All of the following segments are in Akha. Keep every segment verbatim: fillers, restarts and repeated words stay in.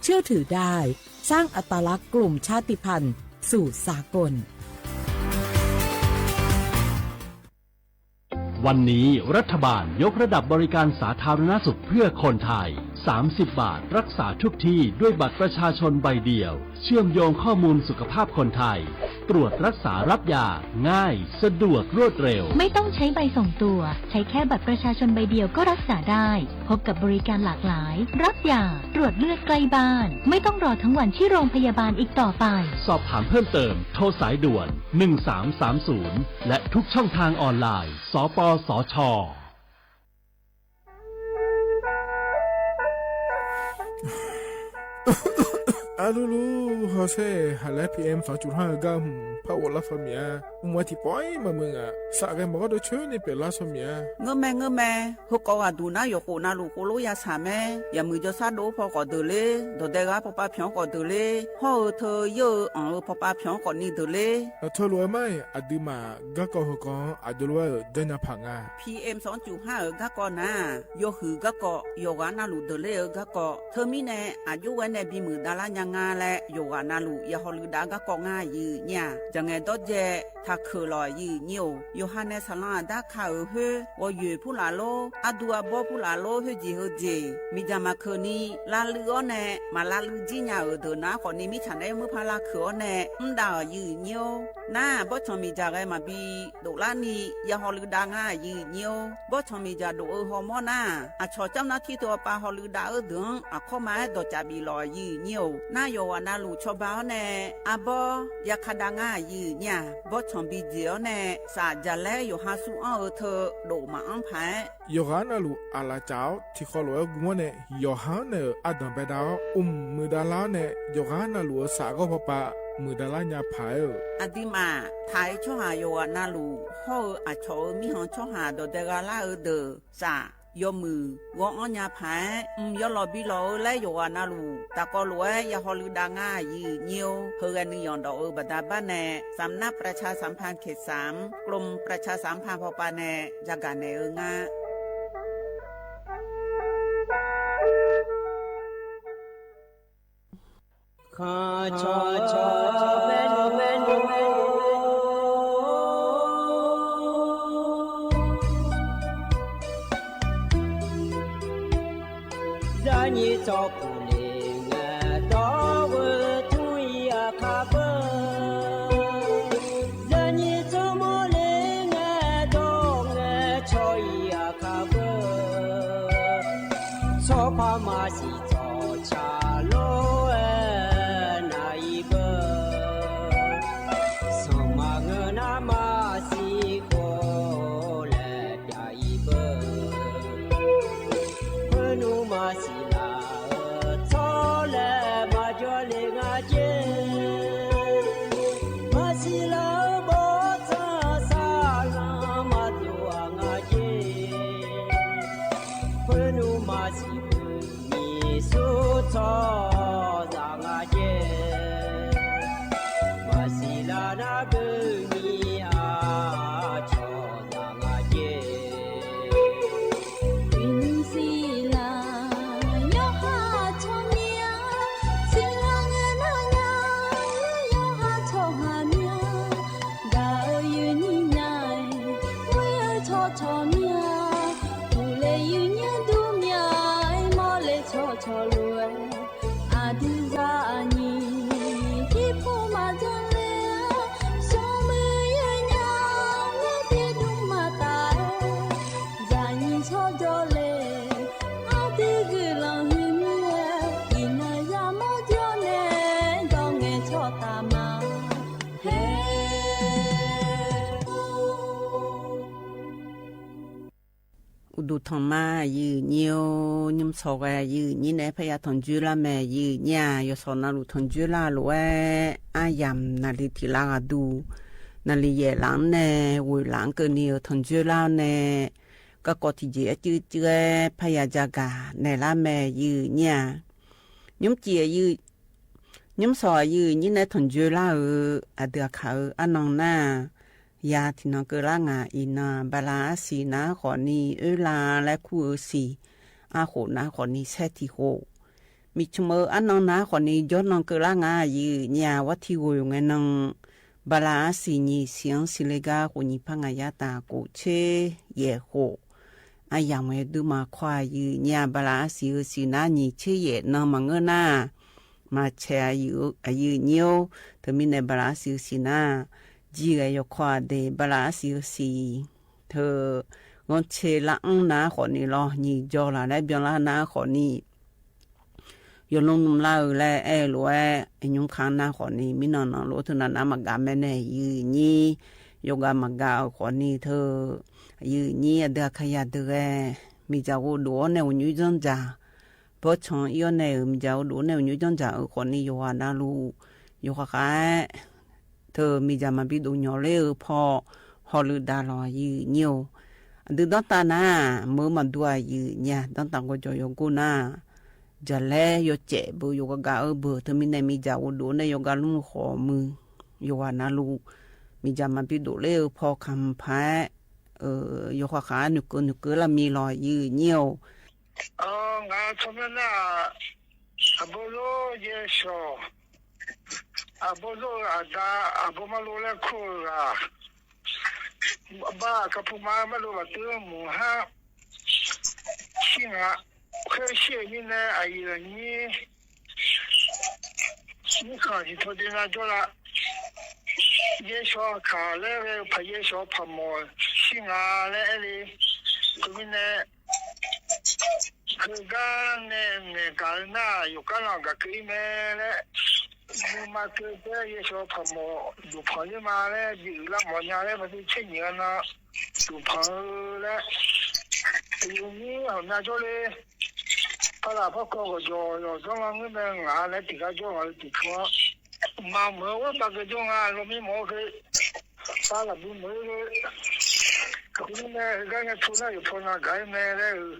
เชื่อถือได้ สร้างอัตลักษณ์กลุ่มชาติพันธุ์สู่สากล วันนี้รัฐบาลยกระดับบริการสาธารณสุขเพื่อคนไทย สามสิบบาท รักษาทุกที่ด้วยบัตรประชาชนใบเดียว เชื่อมโยงข้อมูลสุขภาพคนไทย ตรวจรักษารับยา ง่าย สะดวก รวดเร็ว ไม่ต้องใช้ใบส่งตัว ใช้แค่บัตรประชาชนใบเดียวก็รักษาได้ พบกับบริการหลากหลาย รับยา ตรวจเลือดใกล้บ้าน ไม่ต้องรอทั้งวันที่โรงพยาบาลอีกต่อไป สอบถามเพิ่มเติม โทรสายด่วน หนึ่งสามสามศูนย์ และทุกช่องทางออนไลน์ สปสช. Arlulu hawsher haq laer P M sanqcuf har-eu gar hmq par ghoflar saw miq-a. Mq-a tiqpawf-ir maqmuiq ngaq, saf ghae maqgawr deuq coer ni pyeuflar saw miq-a. Ngeurmae ngeurmae, heukawv ghaqduq nar yawqkhof navluf khof lof ya saq mae. Yaqmuiq jawrshar dov-awr paw khawf deuq ler, dawqdae ghaq pawpav pyanq-anr khawf deuq ler, hawr-eu teu yeur-eu anq-eu pawpav pyanq-anr khawf ni deuq ler. Teulof-aer mar-iq aqduimaf garkawv heukawv-anr aqjox lof-aer-euq janrnya paq nga. P M sanqcuf har-euq garkawv nar-aq, yawhuiq garkawv, yawqghaq navluf deuq ler-eu garkawv. Teumirnae aqjox ghae nae bimuiq davlar nya nga laer yawqghaq navluf ya hawluiv dav-eu garkawv ngar aqyuif nyir-aq, jaqngaeq dawrdzae taqkeuq lawq aqyuif nyir-or. Yawqha nae saqlanr aqdar ka-euq khoer, ghawqyoeq purlaf lor, ardu arbawr purlaf lor, khoerjeq heujeq miqdzaq maqkeuq ni lavluiv-awr nae maq lavluiv jir nya-euq deuq nar khawf ni mirtsaq naeq-aer murpar lavkeuq-awr nae mr dav-euq aqyuif nyir-or. Nar-aq, bawrtsanq miqdzaq ghae maqbi doflar ni ya hawluiv dav ngar aqyuif nyir-or. Bawrtsanq miqdzaq dof-eu hawmawr nar-aq, aqcawq camr nar tir teu-awr pav hawluiv dav-eu deuq-anr aqkawr ma-aer dawqcav bif lawq aqyuif nyir-or. Nar yawqghaq navluf cawba-awr nae arbawr ya ka dav ngar aqyuif nyir-aq, bawrtsanq bijeq-awr nae saf jaqlaer yawqha sur anr-eu teu dof maqanr paq-aer, yawqghaq navluf aqlaf caf-awr tiqkhawv lof-aer guv-anr nae yawqha-anr naeq-euq ardanq baedav-awr mq muiqdav lar-awr nae yawqghaq navluf-euq saf ghawr pawpav muiqdav lar nya paq-aer-euq. Aqduimaf taq-aer tsawrhaq yawqghaq navluf hawr-eu aqcawq-euq mirkhanq tsawrhaq dawqdae gha lar-eu deuq saf yawmuiq ghawr-anr nya paq-aer, mq yawlawq bi lawq-eu laer yawqghaq navluf tafkawv lof-aer ya hawluiv dav ngar aqyuif nyir-or. Heughae nuiyanq dawq-eu baqda bar nae, สำนักประชาสัมพันธ์เขตสาม กรมประชาสัมพันธ์ พป nae yagaq naeq-eu ngar. Khanqcawq cawq bae bae, zaqnyiq tsawrkuq le ngae dawr-eu tmr-ir aqkar beu, zaqnyiq tsawrmawr le ngae dawr ngae caw-ir aqkar beu, tsawrpar maqsiq tsawrca lof-aer nav-ir beu, sanqma ngeur nar maqsiq khof laer pyav-ir beu, khoernmr maqsiq laf-eu tsawrlaeq maqjawr le nga jer, maqsiq laf-eu bawrtsanq saqlanr maqdov-aq nga jer, khoernmr maqsiq beu nyiq sur tsawrhaqzaq nga jer, maqsiq laf nar beu nyiq aqcawq zaq nga jer. Uiqnymr siqlar yawqha tsawrmyanr, siqlar ngae nar nya yawqha tsawrhaq myanr, gaq-eu yuifnyir nya-aer, ghoer-eu tsawrcawq myanr, uqle yuifnyir dur myanr-aer, mawrle tsawrcawq lof-aer, aqdui zaqnyiq tirpov maqjanr ler-a, smrmuiq yawnyaf-aer tiqdmr maqtaf-aer, zaqnyiq tsawrjawr le, aqdui guiqlanq huiqmyar-aer, iqnan yamawr jawr nae dawr ngae tsawrtaq ma. Uqduq tanqma aqyuif nyir-or, nymr sawq ghae aqyuif nyir nae parya tanqjoer lar mae aqyuif nyir-aq, yawsawq navluf tanqjoer lar-eu lof-aer aryamq naqli tiq lar ghaq duq, naqli yaef laf-anr nae ghoeq laf-anr keuvni-euq tanqjoer lar-awr nae, garkawv tiqjeq-aer cuivcuiv-aer parya jagaq naeqlar mae aqyuif nyir-aq, nymr ciq aqyuif, nymr sawq aqyuif nyir nae tanqjoer lar-euq aqdui aqkaq-euq arnan nar-aq, ya tiqnan keuvlar ngaq iqnan bala arsiq nav-anr khawfni oerla laer kur-eu siq, arkhof nav khawfni saer tiq khof, Miqcmq-eu arnan nar khawfni jawrnan keuvlar nga. Aqyuif nyir-aq, war tiq ghoeq ngae nan, bala arsiq nyiq siq-anr siqle gar khof nyiq par ngaq yar taf khof tser yaef khof, aryamq aer duima kawr-aq, aqyuif nyir-aq, bala arsiq-eu siq nar nyiq tser yaef nan maqngeur nar, maqcae aqyuif nyir-or. Teumirnae bala arsiq-eu siq nar, jir ghae yawkawr-aq de, bala arsiq-eu siq teu ghanrcae lar-anr nar khawfni lawr, nyiq jawr laf laer byanlar nar khawfni, yawlmr nmr lar-eu laer aer-eu lof-aer, nymr ka nar khawfni mirnan nan lof-aer teunav nar maqgav mae nae, aqyuif nyir yawgav maqgav-euq khawfni teu, aqyuif nyir aqdui aqkaqyaq deuq ghae, miqdzaq ghov dof-awr nae uqnymr janrdzaq, bawrtsanq ir-awr nae-euq miqdzaq ghov dof-awr nae uqnymr janrdzaq-euq khawfni yawqghaq navluf, yawqkhaq khaq-aer teu miqdzaq maqbi dof nyawq ler-eu paw hawluf dav lawq, aqyuif nyir-or. Aqdui danrtav nar, meuq-eu maqdur-aq, aqyuif nyir-aq, danrtav gawqjawq yawgor nar, jaqlaer yawcaef beu yawqgaf gaf-eu beu teumirnae miqdzaq ghov dof-awr nae yawgaf lmr khawf muiq, yawqghaq navluf, miqdzaq maqbi dof ler-eu paw kamq paq-aer, yawqkhaq khaq-aer noeqkeuv noeqkeuv lar mir lawq, aqyuif nyir-or. Ngaq tsawrmyanr nar-aq, aqbawr zor yaer shawq, aqbawr zor-eu aqda, aqbawr marlov laer kur-eu ghaq, bar aqkar puma-aer mardov baqtser muq har shir ngaq. Khoer shir-euq mirnae aqyuif aqnyir mirkhanq tiqtaw deuv nar jawrlar. Yaer shawq kaq laer ghae-eu paq yaer shawq paqmawf shir nga laer aer le. Teumirnae, heugar nae ngaeqgaq-eu nar yawqgar lanq gaq keuv-ir mae laer, nuima keuv baer yaer shawq paqmawf duqpanq ler ma laer, bi uiqlar mawf nya laer, maqtser tser nyiq-a nan duqpanq-eu laer, aqyuif nyir hawq nya jawr le. Par laf par kawv gawqjawq yawqdzanr lan ngeur mae ngaq laer tiqgar jawr ngaq-eu tiqpov-anr, maqmeuq-eu ghoer bav geu jawr nga lawr mir mawf-awr khe, par laf bui meuq-eu, khoermirnae heugar nya teu nar yawqpaw na gaq-ir mae laer-eu,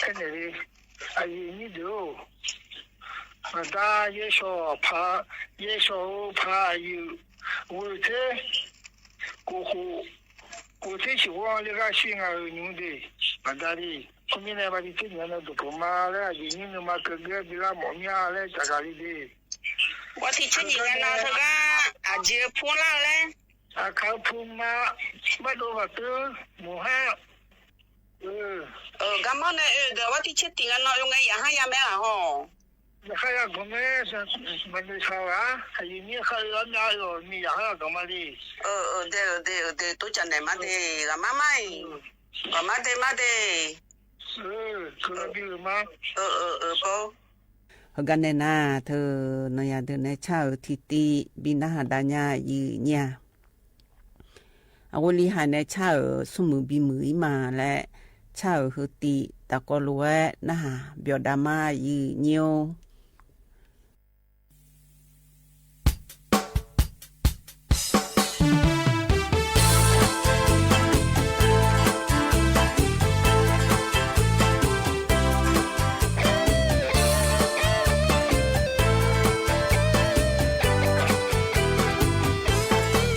aernaeq le. Aqyuif nyir deuq-or, aqda yaer shawq paq, yaer shawq-eu paq aqyuif ghoeq ter, ghof khof, ghof ter siq ghawr-anr le gar shir nga-euq nymr de, maqda le. Khoermirnae maqdi ter nyiq-a nae dawqpeuq ma laer aqyuif nyir nuima keuv baer bi lar mawf mir-a laer caqgaq le de. Ghawr tiq tser nyiq-a nan teugar aqjeq-eu pu lar-eu laer, aqkaq-eu pu ma, mardov baqtser muq har. Garmanr nae oe deuq ghawr tiq tser tiq nga nan oe ngae yaqhar ya mae-aq hawq. Yaqhar ya ganq mae, maqnoeq shaq-aq, aqyuif nyir khar-eu armyav-eu-awq ni yaqhar ya ganq ma le. Dae-euq dae-euq dae tov caf naeq ma de, ghaqmar mar-iq, ghaqmar dae mar de. Heugar nae nar teu, nanqyaq deuq nae car-euq tiqtiv bi narhaq dav nya aqyuif nyir-a. Aqghawli haiq nae car-euq smrmuiq bimuiq-ir ma laer car-euq heu tiv tafkawv lof-aer narhaq byawq dav ma aqyuif nyir-or.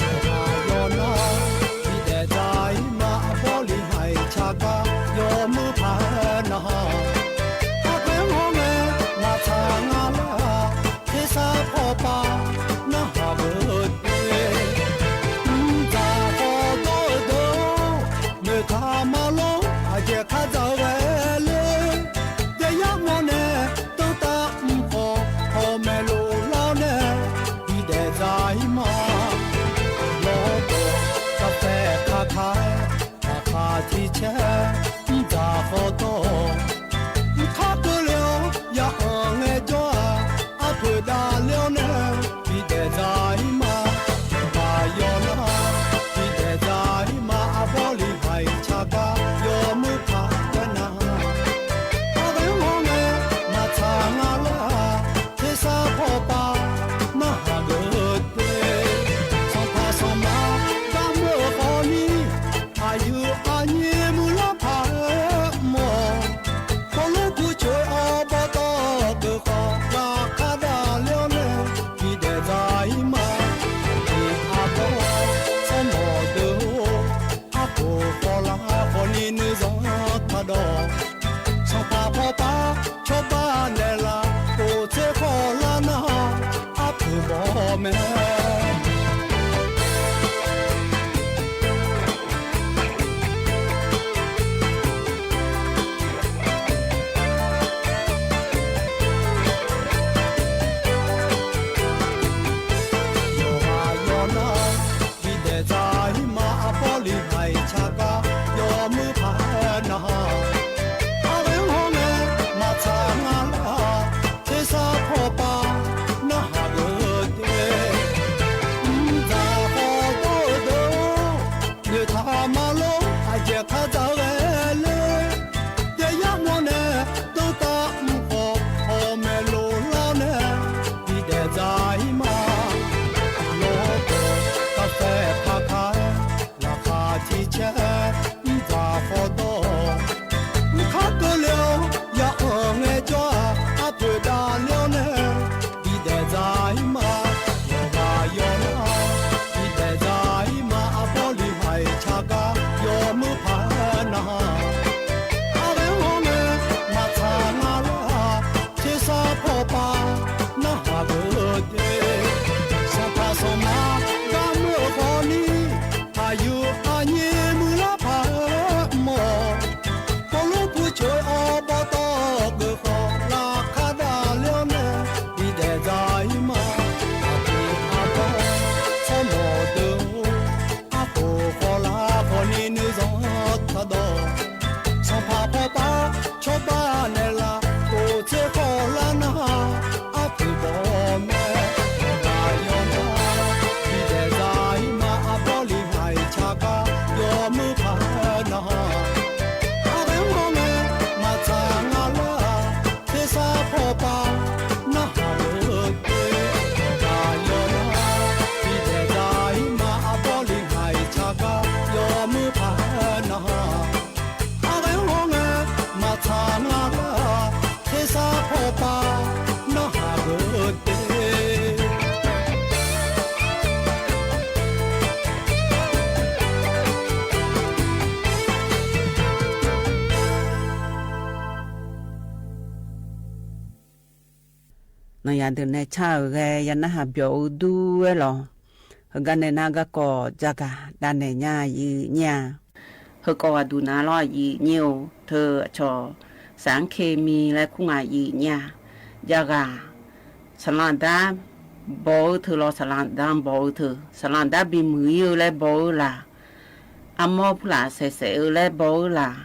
Yawqha yawqnar bidaef dzaq-ir ma, aqbawr li haiq ca gar yawmuiq paq-aer nar-awq. Aqghae-anr hawngae maqtsaq Naqyaq deuq nae car-euq ghae ya narhaq byawq-eu dur-aer lawq. Heugar nae nar garkawv jagaq davnaeq nya yif nyir-a. Heukawv ghaqduq nav lawr yif nyir-eu teu aqcawq saqanr kemi laer kur nga yif nyir-a. Jaghaq saqlanq aqda baw-eu teu lawr, saqlanq aqda baw-eu teu, saqlanq aqda bimuiq ir-eu laer baw-eu laq, armawr purlaf saeqsaeq-eu laer baw-eu laq,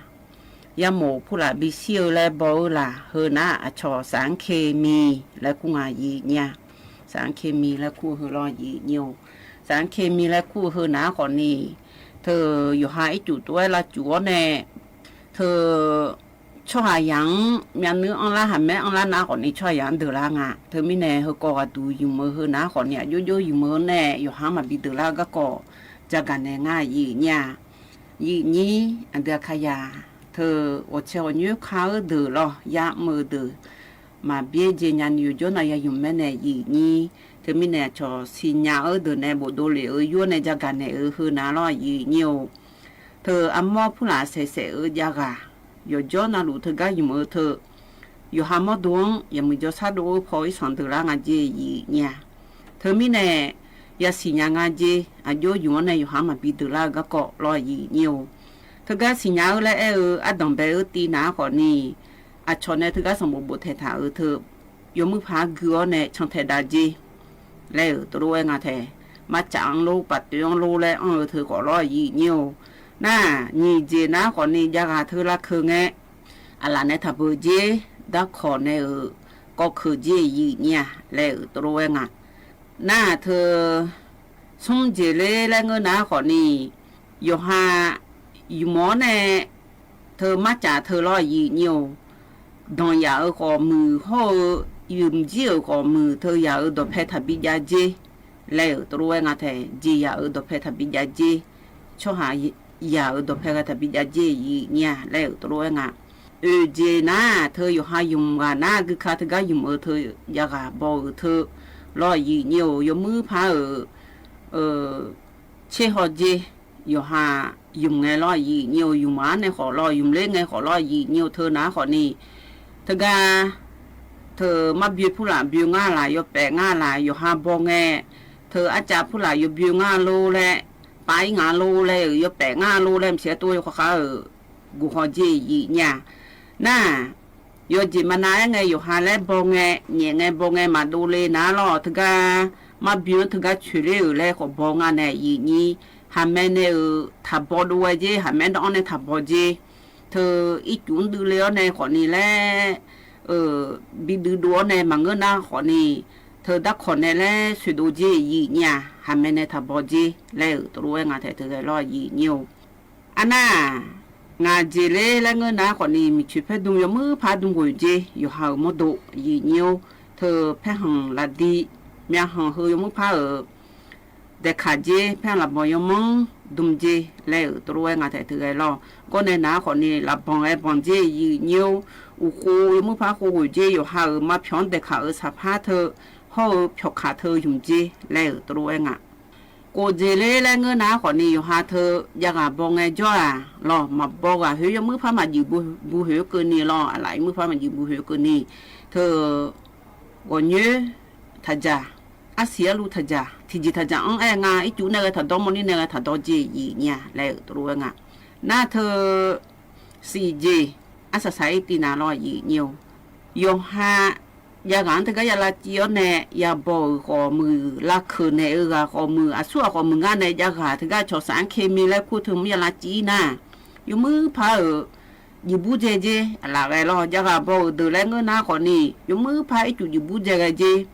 yarmof purlaf bishir-eu laer baw-eu laq, heu nar aqcawq saqanr kemi laer kur nga yif nyir-a. Saqanr kemi laer kur-eu heu lawr yif nyir-eu. Saqanr kemi laer kur-eu heu nav-aer khawfni, teu yawqha ircuf tov-aer lavcuf-awr nae, teu tsawrhaqzaq-anr myavnuir anrlar haqmaer anrlar nav-aer khawfni tsawrhaqzaq-anr deuqlar nga. Teumirnae heukawv ghaqduq ymq-eu heu nav-aer khawfni aqjox jox ymq-eu nae yawqha-anr maqbi deuqlar-eu garkawv jagaq naeq nga yif nyir-a. Yif nyir aqdui aqkaqyaq teu ghawqtsaev ghawqnyoer ka-eu deuq lawr yamr-eu deuq maqbyaer dzae nyani yawqjawr nav ya ymq maer nae yif nyir. Teumirnae aqcawq siqnya-eu deuq nae bofdov lef-eu yur-awr nae jagaq naeq-eu heu nav lawr yif nyir-eu. Teu armawr purlaf saeqsaeq-eu jaghaq yawqjawr navluf teugar ymq-eu teu, yawqha mawrdo-anr yaqmuiq jawrshar dov-eu paw irsanq deuqlar nga jeq yif nyir-a. Teumirnae yasiq nya nga jeq, aqjox ymq-anr nae yawqha-anr maqbi deuqlar-eu garkawv lawr yif nyir-eu. Teugar siqnya-eu laer aer-eu ardanq bae-eu tiv nav-aer khawfni, aqcawq nae teugar sanqbof bof taeqtaq-euq teu, yawmuir paq-aer gui-awr nae cantae dav jeq laer-euq tov lof-aer nga tae. Marcaf-anr lor, paftoeq-anr lor laer anr-eu teu khawf lawr yif nyir-eu. Nar, nyiq jeq nav-aer khawfni jaghaq teu lavkeuq ngae, aqlaf nae taqbeuq jeq, darkawq nae-euq kawv keuq jeq yif nyir-a laer-euq tov lof-aer nga. Nar-aq teu smr jeq ler laer ngeur nav-aer khawfni, yawqha ymq-awr nae teu marcaf teu lawr yif nyir-eu. Danqyaf-euq khawf muiq hawr-eu, ymqjir-euq khawf muiq teu yaf-euq dawqpae taqbi jav jer laer-euq tov lof-aer nga tae. Jeqyaq-euq dawqpae taqbi jav jer, tsawrhaq yaq-euq dawqpae ghae taqbi jav jer yif nyir-a laer-euq tov lof-aer nga. Oeq jeq nar-aq teu yawqha ymq ghaq nar guika teugar ymq-eu teu jaghaq baw-euq teu lawr yif nyir-eu. Yawmuir paq-euq tser haw jer, yawqha ymq ngae lawr yif nyir-eu. Ymq-anr nae khawf lawr, ymq ler ngae khawf lawr yif nyir-eu teu nav-aer khawfni, teugar teu marbyoe purlaf byoe ngar laf, yawpaef ngar laf, yawqha baw ngae, teu arcav purlaf yawbyoe ngar lor laer, pav-ir nga lor laer-euq, yawpaef ngar lor laer maqsiq-aer tov-aer yawkhav khav-euq guqhaw jer yif nyir-a. Nar-aq, yawjeq maqnav-aer ngae yawqha laer baw ngae, nyaef ngae baw ngae maqdov le nav-aer lawr, teugar marbyoe-anr teugar coeq ler-euq laer khawf baw nga nae yif nyir. Haqmae nae-euq taqbaw dov ghae jer, haqmae dawv-anr nae taqbaw jer. Teu ircuf-anr duivle-awr nae khawfni laer, bi duidov-awr nae maqngeur nar khawfni, teu darkawq nae laer soeqdov jer yif nyir-a. Haqmae nae taqbaw jer laer-euq tov lof-aer nga tae teu ghae lawr yif nyir-eu. Arnar-aq, ngaq jeq ler laer ngeur nar khawfni, miqcoeq paer dm yawmuir par dm ghoeq jer, yawqha-euq mawrdo yif nyir-or. Teu paerkhanq lafdi myavkhanq heu yawmuir par-euq daeqkaq jer, paerkhanq lafbanq yawmanr dm jer laer-euq tov lof-aer nga tae teu ghae lawr. Gawr nae nar khawfni lafbanq ghae banq jer yif nyir-or. Uqkhov yawmuir par khov ghoeq jer, yawqha-euq maqpyawq-anr daeqkaq-euq saqpar teu hawr-eu pyawqkaq teu ymq jer laer-euq tov lof-aer nga. Kof jeq ler laer ngeur nar khawfni, yawqha teu javghaq baw ngae jawr-aq lawr, maqbaw ghaq khoer yawmuir par maqjuif bu khoer keuvni lawr, aqlaf yawmuir par maqjuif bu khoer keuvni, teu ghawqnyoer taqdzaq, arsiq arluv taqdzaq, tiqjeq taqdzaq-anr aer nga, ircuf nae ghae taqdawr, mawrlir nae ghae taqdawr jer yif nyir-a laer-euq tov lof-aer nga. Nar teu siq jeq arsaq saq-ir tiv nav lawr yif nyir-or. Yawqha javghaq-anr teugar ya lavciv-awr nae yabaw-euq khawf muiq, lavkeuq naeq-eu ghaq khawf muiq, aqsur ghaq khawf muiq ngar nae javghaq teugar cawq saq-anr kemi laer kur teu mr ya lavciv-ir nar, yawmuir par-euq juif bur dzae jer, aqlaf ghae lawr. Javghaq baw-euq deuq laer ngeur nar khawfni, yawmuir par ircuf juif bur dzae ghae jer.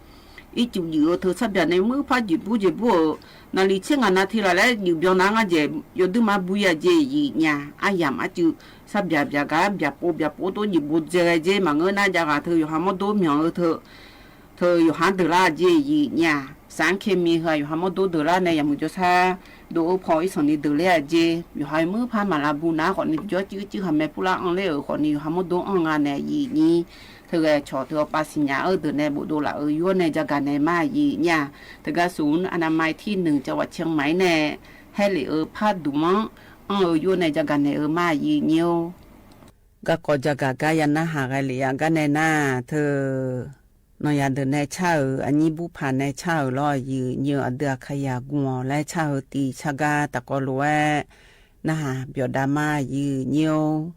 Ircuf juif-eu teu sarbyaq nae yawmuir par juif bur jeq bur-euq, naqliq tser ngaq nav tiq laf laer juif byan nav ngar dzaeq yawduir mar bur ya jer yif nyir-a. Aryamq arcuiv sarbyaq byaq gar byaqpov byaqpov tov juif bo dzae ghae jer. Maqngeur nar javghaq teu yawqha mawrdo myanq-eu teu, teu yawqha deuq lar jer yif nyir-a. Saq-anr kemi heu-aq yawqha mawrdo deuq lar nae yaqmuiq jawrshar dov-eu paw irsanq ni deuq ler-a jer. Yawqha yawmuir par maqlav bu nar khawfni, jawr cuiv cuiv haqmae pur lar anr ler-euq khawfni, yawqha mawrdo anr nga nae yif nyir. Teu ghae cawq teu awqpav siqnya-eu deuq nae bofdov laf-euq yur-awr nae jagaq nae ma yif nyir-a. Teugar suf-anr aqnamai tir nui cawaq ciq maqir nae haer lef-eu par duq-anr anr-eu yur-awr nae jagaq naeq-eu ma yif nyir-or. Garkawv jagaq gar ya narhaq ghae lef-a gar nae nar teu Nawqyaq deuq nae car-euq aqnyir burpaq nae car-euq lawr, aqyuif nyir-eu aqdui Aqkaqyaq gmq-awq laer car-eu tiq car gar tafkawv lof-aer narhaq byawqdav ma, aqyuif nyir-or.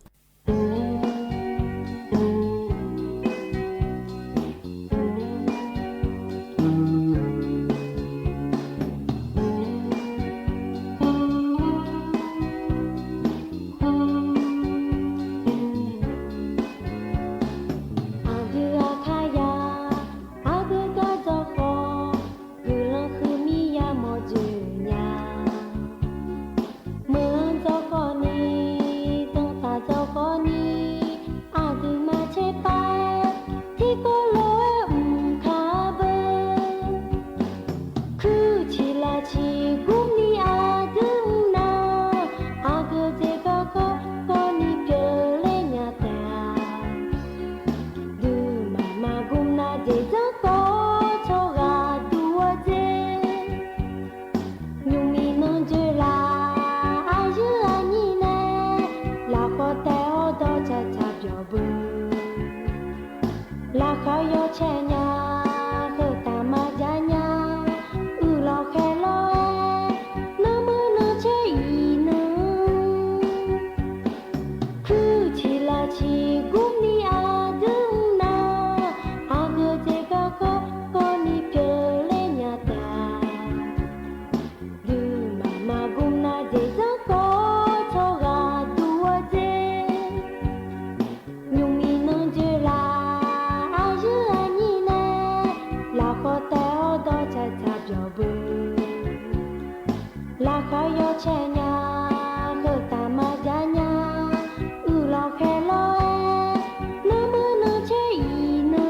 Aqdui Aqkaqyaq, aqdui gar dzawrkhawf, guiqlanq huiqmir yamawr dzoeq nya. Meuq-anr dzawrkhawf ni, danrtaq dzawrkhawf ni, aqdui maqcaer pav-aer, tiqkawv lof-aer mq kaq beu. Kuir ciq laf ciq gmr ni aqdui mr nar, aqgeu dzaeq garkawv kawv ni pyeufler nya taef-a. Duimaf maqgmr nar dzaeq dzanr kawv tsawrhaq duq-eu dzer. Nymrmiq nan dzoeq laf, aqyuif aqnyir nae, lafkhawf taef-awr dawr tsaq tsaq byawq beu. Laqkhaq yawcae nya, heu taq maqjav nya, uiqlawq khaeq lawr-aer, nanrmeuq nan caer iqnan. Kuir ciq laf ciq gmr ni aqdui mr nar, aqgeu dzaeq garkawv kawv ni pyeufler nya taef-a. Duimaf maqgmr nar dzaeq dzanr kawv tsawrhaq duq-eu dzer. Nymrmiq nan dzoeq laf, aqyuif aqnyir nae, lafkhawf taef-awr dawr tsaq tsaq byawq beu. Laqkhaq yawcae nya, heu taq maqjav nya, uiqlawq khaeq lawr-aer, nanrmeuq nan caer iqnan.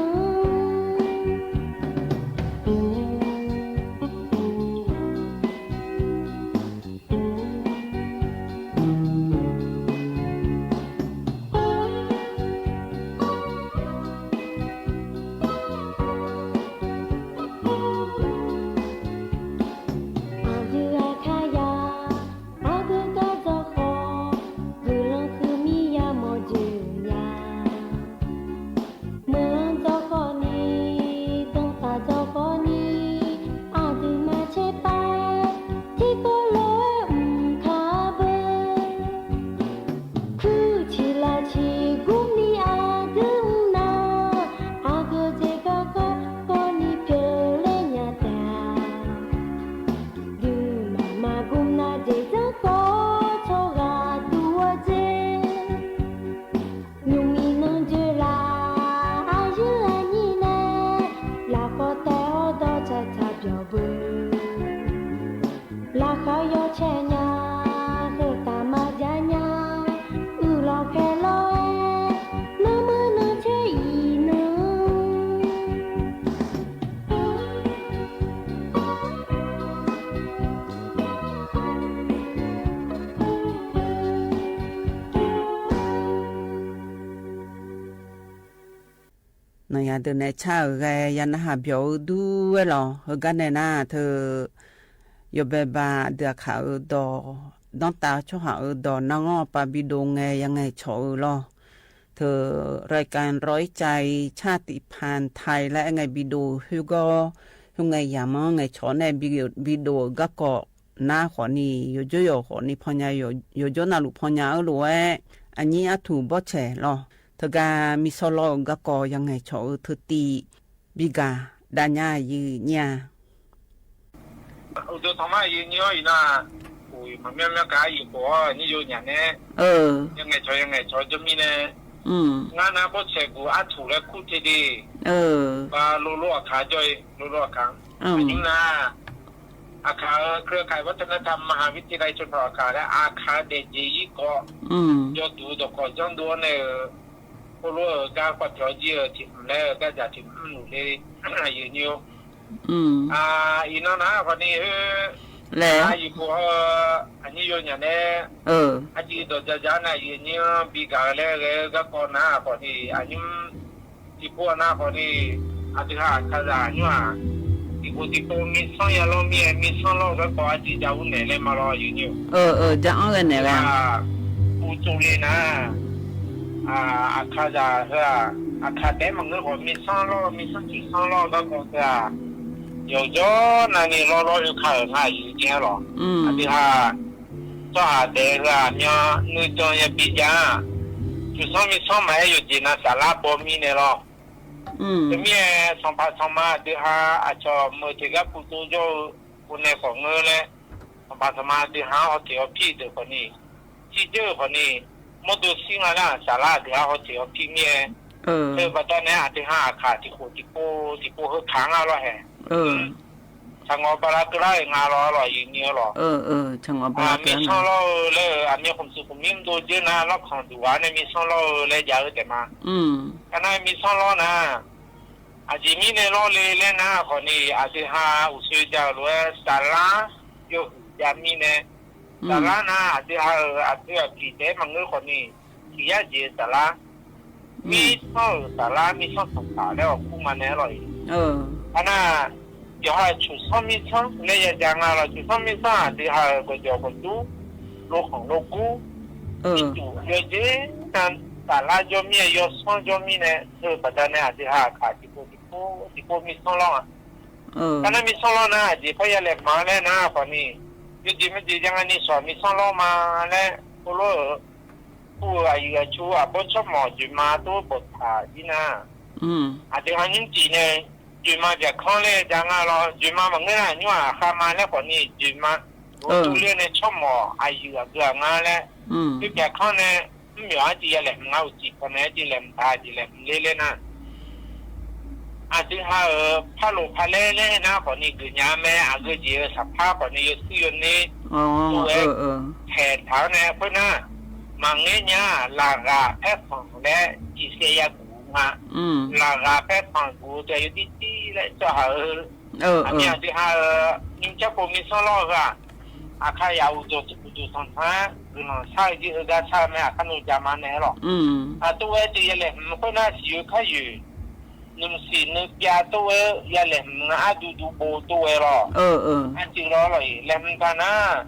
Aqdui Aqkaqyaq, aqdui gar dzawrkhawf, guiqlanq huiqmir yamawr dzoeq nya. Meuq-anr dzawrkhawf ni, danrtaq dzawrkhawf ni, aqdui maqcaer pav-aer, tiqkawv lof-aer mq kaq beu. Kuir ciq laf ciq gmr ni aqdui mr nar, aqgeu dzaeq garkawv kawv ni pyeufler nya taef-a. Duimaf maqgmr nar dzaeq dzanr kawv tsawrhaq duq-eu dzer. Nymrmiq nan dzoeq laf, aqyuif aqnyir nae, lafkhawf taef-awr dawr tsaq tsaq byawq beu. Laqkhaq yawcae nya, heu taq maqjav nya, uiqlawq khaeq lawr-aer, nanrmeuq nan caer iqnan. Nawqyaq deuq nae car-euq ghae ya narhaq byawq-eu dur-aer lawq. Heugar nae nar teu, yawbae ba aqdui Aqkaq-euq dawq, danrtav tsawrhaq-euq dawq, nar-anr pav bidov ngae yangaeq cawq-eu lawr. Teu, รายการร้อยใจ ชาติพันธุ์ไทย laer aer ngae bidov khoergawr, khoerngae yamq-anr ngaeqcawq nae bidov-euq garkawv nar khawfni, yawqjawr yawq khawfni pannya, yawqjawr navluf pannya-eu lof-aer, aqnyir artuq bawrtsaeq lawr. Teugar mirsawr lawr-euq garkawv yangaeq cawq-eu teutiv bigaq dav nya aqyuif nyir-a. Uqduq tanqma aqyuif nyir-awr iqnan, maqmyanr myanr kaq aqyuif khof-awr nyir yawnyaf nae, yangaeq cawq yangaeq cawq jawr mirnae, ngar nar bawrtsaeq guq artuq laer kur te de. Ba lolor Aqkaq jawr-e, lolor Aqkaq. Aqnymr nar, Aqkaq-euq เครือข่ายวัฒนธรรมมหาวิทยาลัยชนเผ่าอาข่า laer Aqkaq-eu daefjeq irkawv yawduq dawqkawq janrdov-awr nae-euq, khoerlof-euq gar kawv pyawq jir-euq tiq hmq laer-euq gardzaq tiq hmq mrluf le, aqyuif nyir-or. Iqnan nar khawfni, laer aqyuif khof-awr aqnyir yawnyaf nae, arciv dawq ja ja-awr nae aqyuif nyir-anr bigaq-eu laer ghae-eu garkawv nar khawfni, aqnymr tiqpov-a nar khawfni, aqdui ha Aqkaqzaq nymr-aq, tiqpov tiqpov mirsanr ya lawr mir-aer mirsanr lawr-eu garkawv arciv ja ur naeq laer ma lawr aqyuif nyir-or. Jar-anr ghae naeq ghae-a. Uqtsov le nar, Aqkaqzaq heu-aq, Aqkaq taef-aer maqngeur khawf, mirsanr lawr-eu, mirsanr tsoeqsanr lawr-eu garkawv teu-aq, yawqjawr navni lawrlawr oeka-euq nga aqyuif jeq-anr lawq. Aqdui ha, tsawrhaq taef-aer heu-aq, myan nuijan yabi jav-a. Tsoeqsanr mirsanr maqaer, yawqjeq nav saflar baw mirnae lawr. Teumirnae sanqpaq sanqma aqdui ha, aqcawq meuq teq gar puq tsov jawr-eu, khof nae khawf ngeur laer, sanqpaq sanqma aqdui ha-anr hawteq hawpir deuq khawfni, shirdzeur-euq khawfni, mawrdo shir nga nar, saflar aqdui ha hawteq hawpir mirnae, teu baqdanae aqdui ha aqkaq tiqkhof tiqpov tiqpov heu kaq-anr nga lawr hae. Tsaqngawq bala keuvlar-euq nga lawr lawq, aqyuif nyir-eu lawq. Mirsanr lawr-eu laer-eu aqmyan khmqtmq khmqmir mrdov dzeur nar, lawrkanq duq ghaq nae mirsanr lawr-eu laer jav-eu taef ma. Kar nar mirsanr lawr nar, aqjeq mirnae lawr le laer nar khawfni, aqdui ha uqshoe ja-euq lof-aer saflar yawhuiq jav mirnae, saflar nar aqdui ha-euq aqpoeq aqpiq taef-aer maqngeur khawfni, tiq yar jeq-eu saflar, mirsanr-euq saflar, mirsanr tanqtaq laer-awq kur ma nae-aer lawq-iq. Aernar, yawqha-euq tsoeqsanr mirsanr laer ya ja nga lawq. Tsoeqsanr mirsanr aqdui ha-euq gawqjawq gawqdur, lovkhanq lovgur, ircuf yawjeq nav saflar jawr mir-aer, yawsanr jawr mirnae, heu baqdanae aqdui ha aqkaq tiqpov tiqpov tiqpov mirsanr lawr-a. Kar nar mirsanr lawr nar, aqjeq parya laeqhmq-a laer nar khawfni, yawjeq maqjeq ja nga ni sawq mirsanr lawr ma laer, heulof-euq kur-eu aqyuif aqtsu aqbawr tsawrmawq joeqma tov-aer bawqtaq jir nar, aqdui ha nymr tiq nae joeqma byaqkanr laer ja nga lawr. Joeqma maqngeur nar, nymr-aq khavma laer khawfni joeqma, ur dur ler nae tsawrmawq aqyuif aqgeu aqnga laer, khoer byaqkanr nae, mr myawq-anr civ ya laeqhmq ngar uqcif pawnae-aer civ laeqhmq taq jeq laeqhmq ler laer nar, aqdui ha-euq parloq palaer laer nar khawfni geufnya mae. Aqgeu jeq-eu saqpar khawfni yawshuir yawner tov-aer taeqtaq-anr nae khoernar, maqngaer nya, laqghaq paerkhanq laer tiqsaev yaguq-eu nga. Laqghaq paerkhanq guq-eu taef yawdir tir laer tsawrhaq-eu, aqmyan aqdui ha-euq nymr carpov mirsanr lawr-eu heu-aq, aqkaqyaq uqdzawq uqdzawq tanqtanq-aer guiqlanq shar-eu jir heugar shar-eu mae. Aqkar nmr ja ma nae-aer lawq. Aqtov-aer tiq ya laeqhmq khoernar siq-eu kar yoeq, nmq siq nuipyav tov-aer ya laeqhmq nga arduq duq bov tov-aer lawq. Arcuiv lawr lawq-iq laeqhmq taq nar,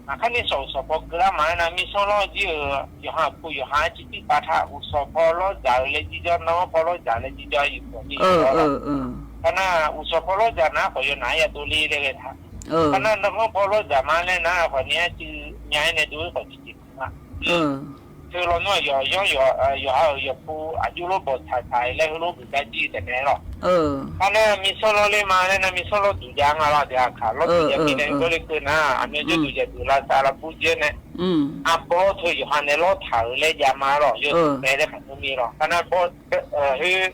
aqkar nir sawq uqsawq paw keuvlar maqaer nar, mirsanr lawr jir-euq yawqha aqpov yawqha-aer civ tiv pav taq uqsawq paw lawr dzaq-eu laer jir jawr, nanr paw lawr dzaq laer jir jawr, aqyuif khawf ni lawr lawq. Kar nar uqsawq paw lawr dzaq nar khawf yawnaf-aer ya dovler laer ghae taq. Kar nar nanr paw lawr dzaq ma laer nar khawfni arcuiv nya-aer nae dov-aer khawf tiqjeq ma. Heu lawnmr-aq yawqyanr yawqha-euq yawqpu aqjox lof bawqtsaq tsaq-iq laer heulof geufgar jir taef mae lawq. Kar nar mirsanr lawr ler ma laer nar, mirsanr lawr duq jav nga lawr. Aqdui aqkaq lawr duq jav mirnae, gawrle keuv nar aqmyan jawrduq jaqduq lavsav lavbur jir-aer nae, arbawr teu yawqha nae lawr taq-euq laer jav ma lawq. Yawduq mae laer maqngeur mir lawq. Kar nar bawr khoer,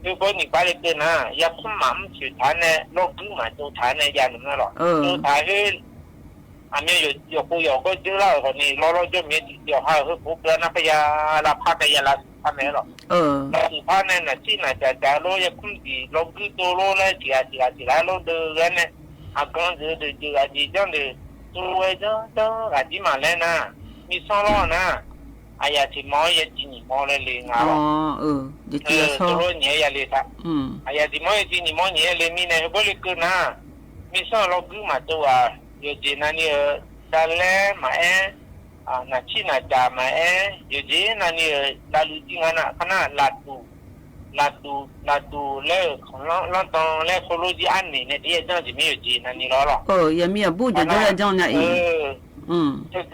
khoer bawr nyiq bar le keuv nar, yarkmr maqmr toeq taq-aer nae, lawrguir maqtsov taq-aer nae jav nmr-aer lawq. Tsov taq khoer, aqmyan yawqpov yawqgawr dzeur lar-euq khawfni lawrlawr jawr mir-aer tiqjeq yawqha-euq heupov beu-a nar parya lavpar tae ya lavsuf par mae-aer lawq. Lavsuf par nae naqcir naqjaq jaq lor, yarkmr diq lawrguir tsov lor laer tiq ghaq tiq ghaq tiq ghaq lor deuv ghae nae, aqgan deuq deuq deuq aqjeq janr deuq tsov-aer janr janr ghaq jir maqlaer nar, mirsanr lawr nar, aqyaf tiq mawr-aer yaciv nyiq mawr laer le nga lawq. Tsov lor nyiq-aer ya le taq. Aqyaf tiq mawr yaciv nyiq mawr nyiq-aer le mirnae, heugawr le keuv nar, mirsanr-euq lawrguir maqtsov ghaq, yawqjeq navni-euq davlaer maqaer, naqcir naqjaq maqaer, yawqjeq navni-euq lavluiv jir nga nar, kar nar lafduq, lafduq lafduq laer-euq khanqlanr lanrdan laer khoerlof jir arniq nae tiq ya janr jeq mir yawqjeq navni lawr lawq. Yaqmir aqbur jawrjawr ya janr nya-iq.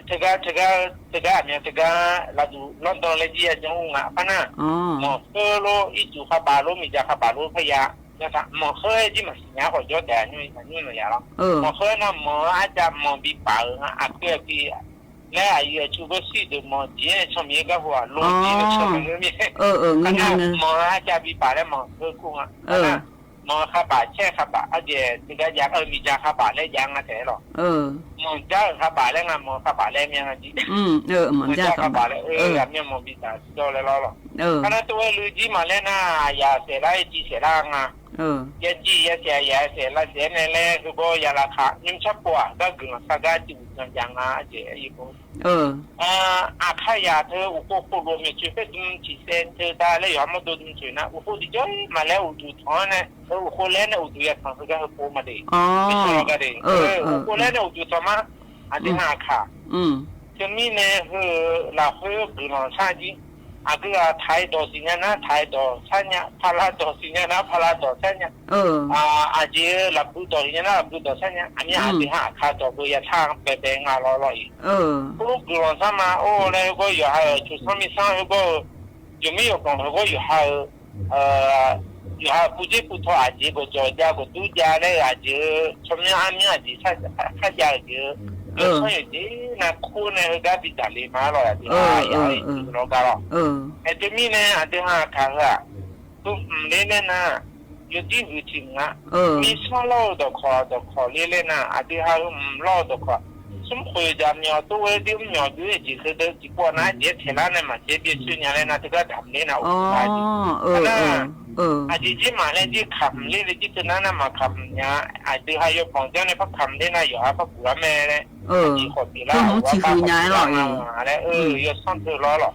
Teugar teugar teugar aqmyan teugar lafduq lanrdan laer jir ya janr ur nga. Kar nar, manqkheur lor ircuf khavbaf lor miqdzaq khavbaf lor parya, manqkheur-aer jir maqsiq nya khawf jawr taef-a nymr nymr naq ya lawr. Manqkheur nar manq-eu arjav manq bi paf-euq nga, aqkeuv aqpi laer aqyuif aqtsu gawr shir deuq manq jeq-aer canmiq-aer garhu-aq lor jir-aer canmiq-aer mir. Kar nar manq-eu arjav bi paf laer manqkheur kur nga. Kar nar manq-eu khavbaf caer khavbaf arjaeq teugar jav-eu miqdzaq khavbaf laer jav nga taef-aer lawq. Manq jar-euq khavbaf laer nga, manq-eu khavbaf laer myan nga jir. Manq jar khavbaf laer, aqmyan manq bi dzaq jawr laer lawr lawq. Kar nar tov-aer luiv jir maqlaer nar, aqyaf saef lar yaciv saef lar nga. Yaciv yasaef aqyaf saef lavsaef-aer nae laer heubawr ya lavkaq, nymr carpov-aq gar guiqlanq sar gar tiq uqdzan jav nga arjaeq-aer yawbawr. Aqkar yaq teu uqkhov khov lof-eu maeqtsoeq paer dm tiq saev teu ta laer yawqha mawrdo dm tsoeq nar, uqkhov tiqjawr-ir maqlaer uqduq tanq-anr nae, uqkhov laer nae uqduq ya tanq heugar heupov ma de. Uqkhov laer nae uqduq tanq ma. Aqdui ha aqkaq. Teumirnae heu-euq lafkhoer guiqlanq shar jir. Aqgeu ghaq taq-aer dawq siqnya nar taq-aer dawq sharnya, paqlav dawq siqnya nar paqlav dawq sharnya. Aqjeq-eu lafbui dawq siqnya nar lafbui dawq sharnya. Aqmyan aqdui ha aqkaq dawq beu yashar-anr baebae nga lawr lawr-iq. Khoerlof guiqlanq sar ma or laer heugar yawqha-euq coqsanr mirsanr heugar-eu, yawqmir yawqganq heugar yawqha-eu, yawqha-euq puvdzer puvtaw aqjeq gawqjawq jav gawqdur jav laer-eu aqjeq-eu tsawrmyanr armyanr aqjeq sharjav-euq jeq-eu, yawsanr yawqjeq nav kur nae heugar bi daqle ma lawr aqdui ha yaq-aer iqtui lawr gar lawr. Aerteumirnae aqdui ha aqkaq heu-aq, heu mqler laer nar, yawdir huiq tiq mq nga. Mirsanr lawr-eu dawqkawq dawqkawq ler laer nar aqdui ha heu mq lawr-eu dawqkawq, smrkhoeq jaqmyawf tov-aer dir mr myawq byoe jeq heudeuq tiqpov nar jeq taeqlar nae maqjaer byae coer nya laer nar teugar damq ler nar of lar jeq. Nar aqjeq jir maq laer jir kamq ler le jir teunar nar maqkamq nya. Aqdui ha yawbanq janr nae par kamq ler nar yawqha par guq lar mae laer, aqjeq khawf pyeuflar-awr par kamq lar nga laer-eu yawsanr teu lawr lawq.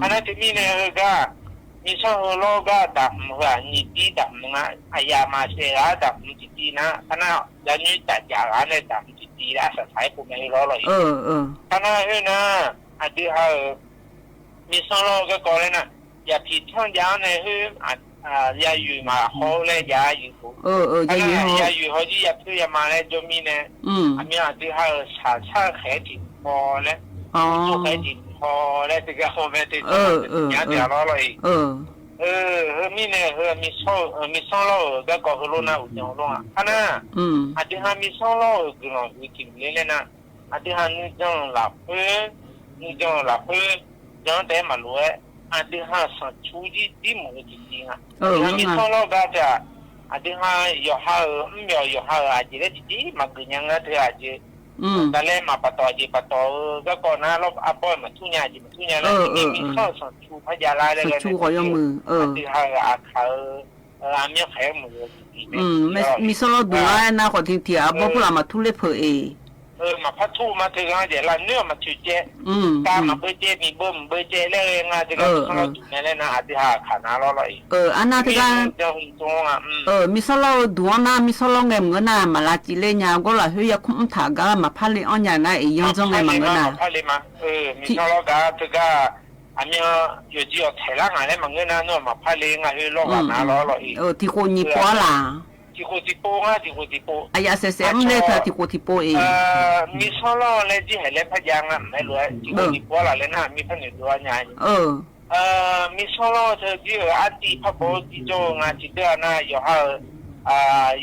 Arnar teumirnae heugar mirsanr heu lawr gar daqhmq heu-aq nyiq dir daqhmq nga. Aqyaf maqsaef ghaq daqhmq tiqtiv nar arnar, yawnyir taf jaf ghaq nae daqhmq tiqtiv laer arsaq saq-aer pov mae heu lawr lawq-iq. Arnar khoernar, aqdui ha-euq mirsanr lawr-eu garkawv laer nar, yaqpiq tanrjav-anr nae khoer yayoeq maqhaw-eu laer jav-aer yoeq khof. Arnar yayoeq haw jir yapoer yama laer jawr mirnae, aqmyan aqdui ha-euq shaqshar-eu khaeq-aer tiq mq haw laer, mr tsov khaeq-aer tiq mq haw laer teugar haw mae teugar nya taef-a lawr lawr-iq. Heu mirnae heu mirsanr lawr-euq garkawv heulof nar uqdzan lawr-a. Arnar, aqdui ha mirsanr lawr-euq guiqlanq huiq tiq mq ler laer nar, aqdui ha nuijan-euq lafkhoer, nuijan-euq lafkhoer jan-anr taef-aer maqlof-aer, aqdui ha-euq sanqcu jir dir mq-eu tiqtiv nga. Aqdui ha mirsanr lawr gar teu-aq, aqdui ha yawqha-euq mr myawq yawqha-euq aqjeq laer tiqtiv maqgeuf nya ngar teu aqjeq, daqlaer maq paftawf aqjeq paftawf-eu garkawv nar lawr arbawr-eu maqtur nya aqjeq maqtur nya laer, mirsanr-euq sanqcu par jav lar laer ghae nae, aqdui ha-euq aqkaq-eu aqmyan khaeq-aer mq-eu tiqtiv mae. Mirsanr lawr duq lar-aer nar khawf tiq tiq arbawr purlaf maqtur ler peuq-eq. Maqpar tur ma teugar jaeq lar noer-aq maqtoeq caev, kav maqbeu caev miqbeu maqbeu caev laer ghae nga teugar mirsanr lawr duq mae laer nar aqdui ha aqkaq nar lawr lawr-iq. Arnar teugar mirsanr lawr-eu duq-anr nar mirsanr lawr ngae maqngeur nar maqlav civler nya gawr lafkhoer yarkmr mr taq gar maqpar le anr nya nar-iq yanr janr ngae maqngeur nar. Mirsanr lawr gar teugar aqmyan yawqjeq yawq taeq lar ngaq laer maqngeur nar nar maqpar le ngaq khoer lawr ghaq nar lawr lawr-iq. Tiqkhof nyiq pov-ar laq. Tiqkhof tiqpov ngar tiqkhof tiqpov. Aqyaf saef saef mr ler teu tiqkhof tiqpov-iq. Mirsanr lawr laer jir haiq laer par jav nga mq-aer lof-aer tiqkhof tiqpov-ar laq laer nar mirpar noeq dov-ar nya. Mirsanr lawr teu jir-euq artiv par baw-eu jir jawr-eu nga tiqdeuq-aq nar yawqha-euq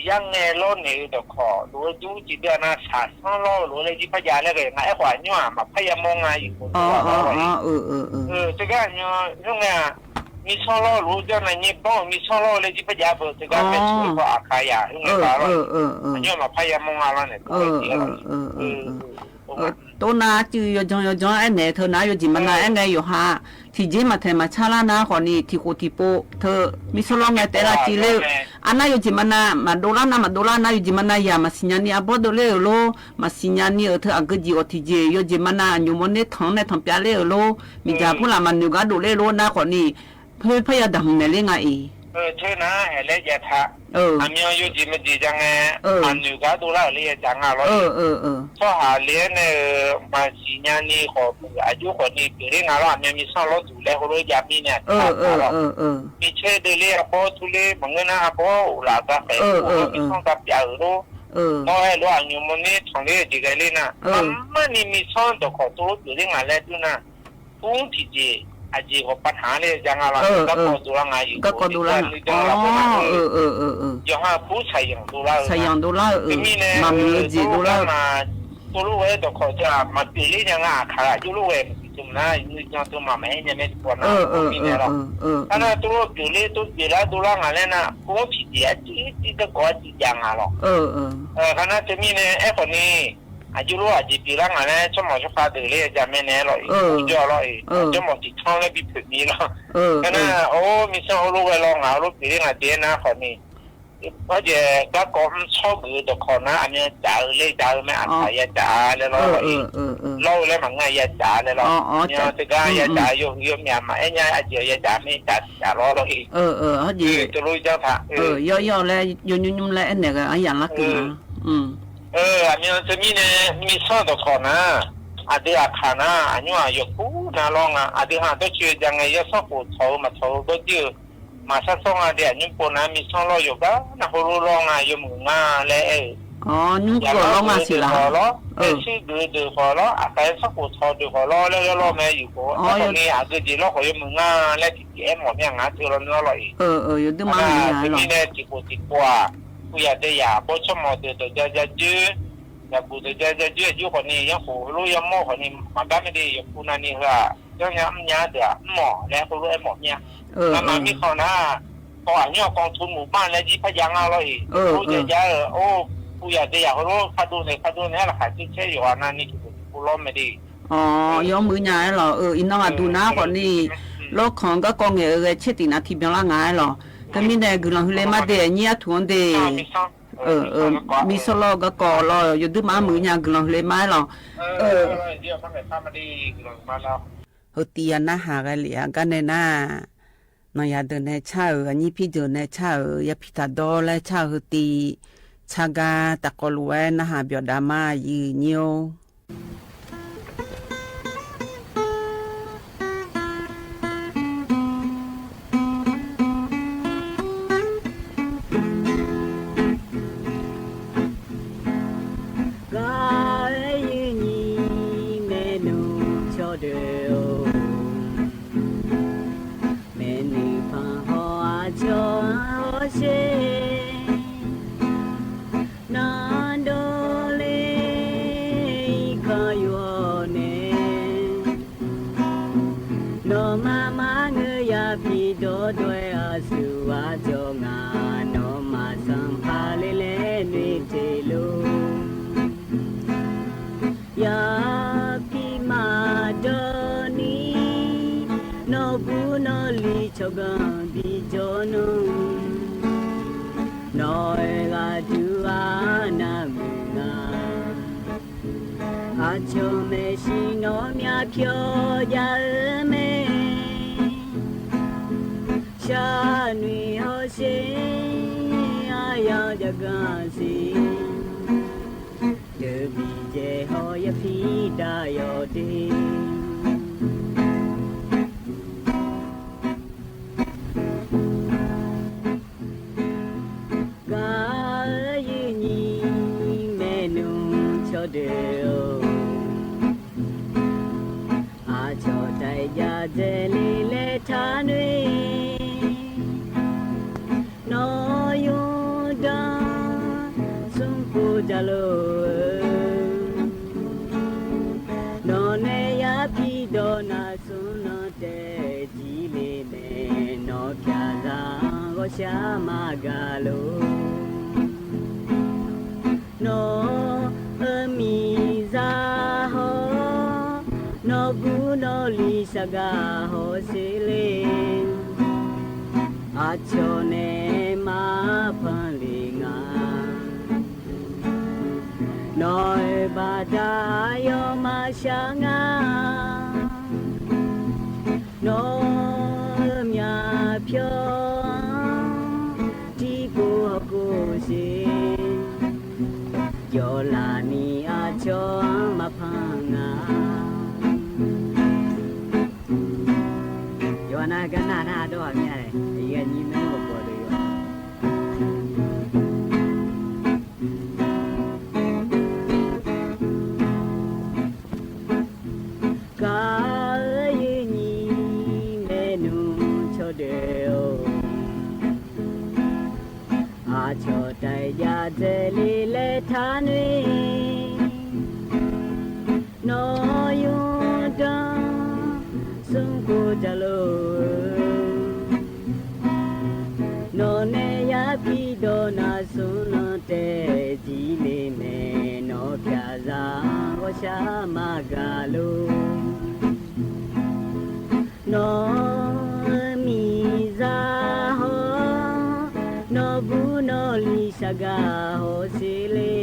yarngae lawrnaeq-eu dawqkawq lof-aer dur tiqdeuq-aq nar shaqsanr lawr-eu lof-aer laer jir par jav laer ghae nga. Aerkhawf aqnymr-aq maqpar yamawr nga yawqha-euq. Teugar aqmyan khoerngae-aq, mirsanr lawr-eu lof-aer janr nae nyaer banr-euq mirsanr lawr-eu laer jir par jav beu teugar maeqtsoeq-eu paw aqkaq yaq khoerngae ba lawr-iq. Aqnymr maqpar yamawr nga lawr naeq tov-aer jeq-ar lawr-iq. Tov nar arcuiv yawjan yawjan aernaeq teu nar yawjeq maqnav aerngae yawqha tiqjeq maqtaeq maqcar lar nar khawfni tiqkhof tiqpov teu mirsanr lawr ngae taef-aer lar civler-eu. Arnar yawjeq maqnav maqdov lar nar maqdov lar nar yawjeq maqnav yaq maqsiq nya ni arbawr dovler-euq lor. Maqsiq nya ni-euq teu aqgeu jeq ghawq tiqjeq yawjeq maqnav aqnymr mawrner tanq-anr nae tanqpyav ler-euq lor. Miqdzaq purlaf maqnoeq gar dovler lor nar khawfni khoer parya daqhmq naeq ler nga-iq. Teu nar haiq laer jav taq. Aqmyan yawjeq maqjeq ja ngae, maqnoeq gar dovlar-euq le ya dzaq nga lawr-iq. Tsawrhaq le-aer nae-euq maqsiq nya ni khawf aqjox khawfni pyeufler nga lawr. Aqmyan mirsanr lawr duq laer heulof jav mirnae aqkaq lawr. Micaer deuq le arbawr turler maqngeur nar arbawr uqlaf gar khaeq-eu mirsanr gar pyav-euq lor. Nawr aer lof aqnymr mawrner tanqler-eu jeq ghae ler nar, maqmar ni mirsanr dawqkawq tov lof pyeufler nga laer dur nar, pur tiqjeq aqjeq ghawq pav taq-anr ler ja nga lawr. Garkawv dovlar nga yawqha nuijan lafkhoer nar, yawqha pur saqyanq dovlar-eu, saqyanq dovlar-eu, teumirnae maqmuiq-eu jeq dovlar-eu, tov lof ghae dawqkawq teu-aq maqpyeufler nya nga aqkaq aqjox lof ghae maqpyeuf teu maqnar nuijan teu maqmaq-aer nya mae tiqpov nar mirnae lawr. Arnar tov lof pyeufler tov pyeuflar dovlar nga laer nar pur tiqjeq arcuiv arcuiv garkawv arcuiv jav nga lawr. Kharnar teumirnae aerkhawfni aqjox lof aqjeq pyeuflar nga laer tsawrmawq tsawrkhav deuq ler ya dzaq mae naeq-aer lawr-iq. Ur jawr lawr-iq. Tsawrmawq tiqtanr laer bi poeq mir lawr. Kharnar or mirsanr heulof ghae lawr ngaq heulof pyeufler nga jeq-aer nar khawfni, hawjeq garkawv mrshawr geuf-eu dawqkawq nar aqmyan dzaq-eu ler dzaq-eu mae aqkaq ya dzaq-a laer lawr-iq. Lawr-eu laer maqngeur ya dzaq-a laer lawr. Aqmyan teugar ya dzaq-a yawhuiq yawmyaq maqaer nya aqjeq ya dzaq mae dzaq dzaq lawr lawr-iq. Teulof janr taq. Yawr yawr laer yawnymr nymr laer aernaeq ghae-anr yamq lar keuv nga. Aqmyan teumirnae mirsanr dawqkawq nar, aqdui aqkaq nar aqnymr-aq yawqpur Nar lawr nga, aqdui haq dawrcoeni ja ngae, yawsanr khof tawq-eu maqtawq-eu gawrjir-eu maqsar sawr nga de, aqnymr pov nar misanr lawr yawqgar nar heulof lawr nga, yawmuiq nga laer aer-eu. Awr, nymr khof lawr nga siq laq. Lawr, aer shuir geuf-eu deuq khawf lawr, aqkaq yawsanr khof tawq deuq khawf lawr laer yawlawr mae, yuf khof-awr khawf ni aqgeu jeq lawr khawf yawmuiq nga laer tiqjeq aer mawf mir-a, ngaq-anr teu lawr nui-awr lawr-iq. Yawdui mar-a, teumirnae tiqkhof tiqkhof-aq, puq yaq dae yaq bawr tsawrmawq deuq dawqja ja joer, yaqbuq dawqja ja joer aqjox khawf ni, yanrkhof heulof yamawr khawf ni maqgar mae de, yawqpu navni heu-aq, yanrnya mrnya deuq-aq mrmawf laer heulof aer mawf mir-a. Ngamaf mirkhanq nar, kawv aqnymr-aq kawv tmr muq bar laer jir par jav nga lawr-iq. Or, jav jav-eu, or, puq yaq dae yaq heulof kardov naeq kardov naeq-aer laqkhaq caer caer yawqghaq navni tiqkhof tiqkhof lawr mae de. Awr, yawmuiq nya-aer lawq. Iqnan aqduq nar khawf ni, lawrkhanq garkawv ngaeq-eu ghae caer tiq nav tiq byan lar nga-aer lawq. Teumirnae guiqlanq huiqle mar de, aqnyir artuq-anr de. Misanr lawr garkawv lawr, yawdui mar muiq nya, guiqlanq huiqle mar-aer lawq. Heu tiv ya narhaq ghae lef-a gar nae nar, nanqyaq deuq nae car-euq, aqnyir pir deuq nae car-euq, yapiq taqdawr laer car-eu heu tiv car gar taqkawv luf-aer narhaq byawf dav ma, aqyuif nyir-or. Gar-aer yir nyi maernmr cawqdeuq-or, maeqnuiq panq haw aqcawq-anr hawsher. Navdawr ler irkanr yawq nae, nawqma mar ngeur ya piqdawr dawr-aer aqsur aqcawq ngaq, nawqma sanqpaq ler laer noeq teq lor. Yapiq maqdawr ni, nawqbur nawqli tsawrganq bijawr nmr. Nawq-euq ghaqduq-aq navmuiq nga. Aqcawq maeqshi nawq-anr myavpyawr jav-eu mae. Sharnoeq hawsher, aryamq javganq siq. Deuq biqdzaeq haw yapiq dav yawq de. Gar-aer yir nyi maernmr cawqdeuq-or, aqcawq taef jav dzaeq le laer taqnoeq. Nawq yawqdanr smrkhof jaqlor-eu, nawq nae yapiq dawq navsmr nan taef jir le nae, nawq pyaqzaq-anr ghawqshaq maqgaq lor. Nawq-euq miqzaq haw, nawqbur nawqli shargaq hawsher le. Aqcawq nae maqpanq le nga. Nawq-euq baqda aqyawf maqshaq nga. Nawq-euq myavpyawr-anr tiqpov hawkhof sher. Jawrlaf ni aqcawq-anr maqpanq nga. Yawqha nar gar nar nar dawr ghaq mir-a, aqyuif aqnyir maernmr ghawqgawv deuq yawqha. Gar-aer yir nyi maernmr cawqdeuq-or, aqcawq taef jav dzaeq le laer taqnoeq. Nawq yawqdanr smrkhof jaqlor-eu, nawq nae yapiq dawq navsmr nan taef jir le nae, nawq pyaqzaq-anr ghawqshaq maqgaq lor. Nawq-euq miqzaq haw, nawqbur nawqli shargaq hawsher le.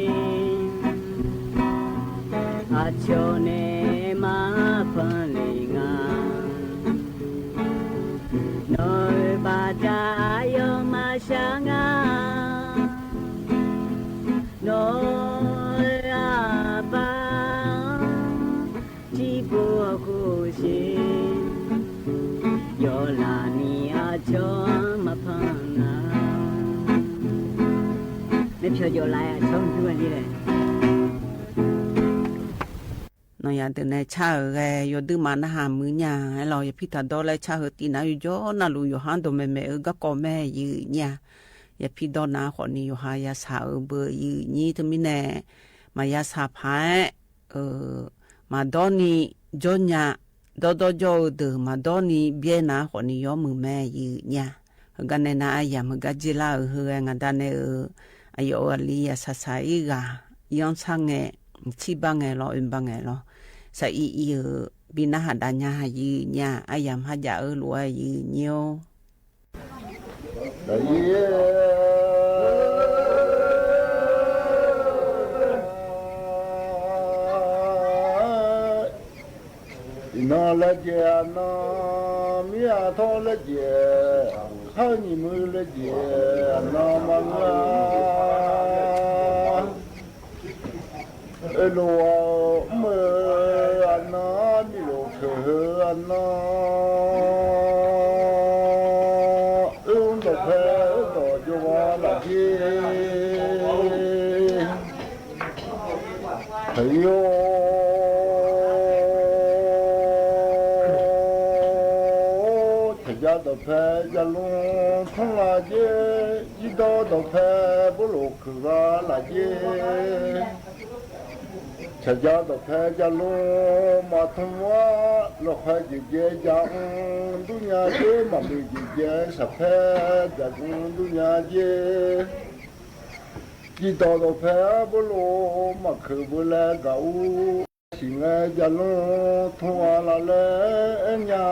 Aqcawq nae maqpanq le nga. Nawq-euq baqda aqyawf maqshaq nga. Nawq-euq aqbaq-anr tiqpov hawkhof sher. Nae pyawq jawf laf-aer aqcawq mrjur-a laer. Nawq yaq deuq nae car-euq ghae yawduir ma narhaq muiq nya-aer lawq. Yaqpir taqdawr laer car heu tiv nar yawjawr navluf yawqha-anr dawqmaeq maeq-eu garkawv mae yif nyir-a. Yaqpir dawr nar khawfni yawqha yasaq-euq beu yif nyir teumirnae maqya saq paq-aer, maqdawr ni jawr nya. Dawrdawr jawr-eu deuq maqdawr ni byaer nar khawfni yawmuiq mae yif nyir-a. Heugar nae nar aryamq heugar dzer lar-euq heu ghae ngaq da nae-euq aqyawf-euq aqli yaq saqsaq-ir ghaq yanr sar ngae, mqcir bar ngae lawr, oe bar ngae lawr, saq ir ir-euq bi narhaq dav nya yif nyir-a. Aryamq ha jav-eu lof-aer yif nyir-or. Iqnan laejae aqnan, mir-aq tawr laejae, khar nyiq muiq laejae aqnan maqngeur-a. Oelof-awr mr-eu aqnan, mirlof keuq heu aqnan, oermr dawqpae oerdawq jawrgar lafjeq. Taqir-or, tsaqja dawqpae jalmr tmr lafjeq, jirdawr dawqpae boerlof keuq ghaq lafjeq. Tsaqja dawqpae jalmr maqtmr-ar, lawqkhaeq jeqjaeq jaq-anr durnya jer, maqmuiq jeqjaeq saqpaer jaq-anr durnya jer. Jirdawq dawqpae-ar boerlof maqkeuq beu laer gaq-ur. Siqngae jalmr tmr ghaq laf laer aer nya.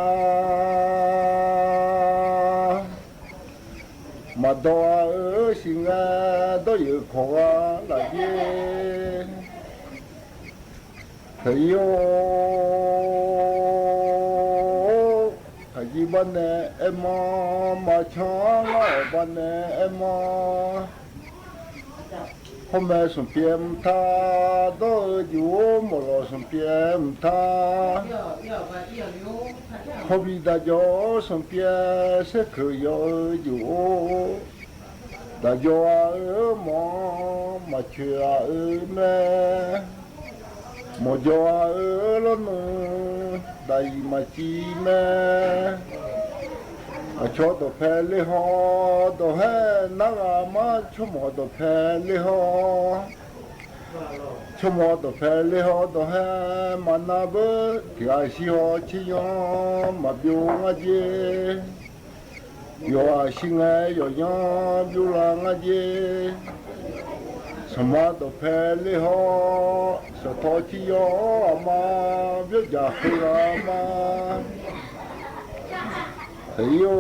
Maqdawq-a-eu siqngae dawryeuf kawq ghaq lafjeq. Taqir-or, taqjir bar nae aermanr, maqcan-ar ngar-awq bar nae aermanr. Hawmae smq pyaeq mqtav dawr-eu juq-or, mawqlawq smq pyaeq mqtav, hawbi daqjawq-or smq pyaeq saerkeuq yaw-eu juq-or, daqjawq-a-eu mawq-anr maqcoeq-a-eu mae. Mawqjawq-a-eu lawrnmr daqyiq maqciv mae. Aqcawq dawqpae ler haw dawqhaer nar ghaq mar, tsawrmawq dawqpae ler haw, tsawrmawq dawqpae ler haw dawqhaer maqnar beur, tiq ghaq shir haw tser yanr maqbyov ngar jer. Yawqghaq shir ngae yawqyanr byov la ngar jer. Sanqma dawqpae ler haw, sanqtaw tser yanr aqma, byawrjaq heu ghaq ma. Taqir-or,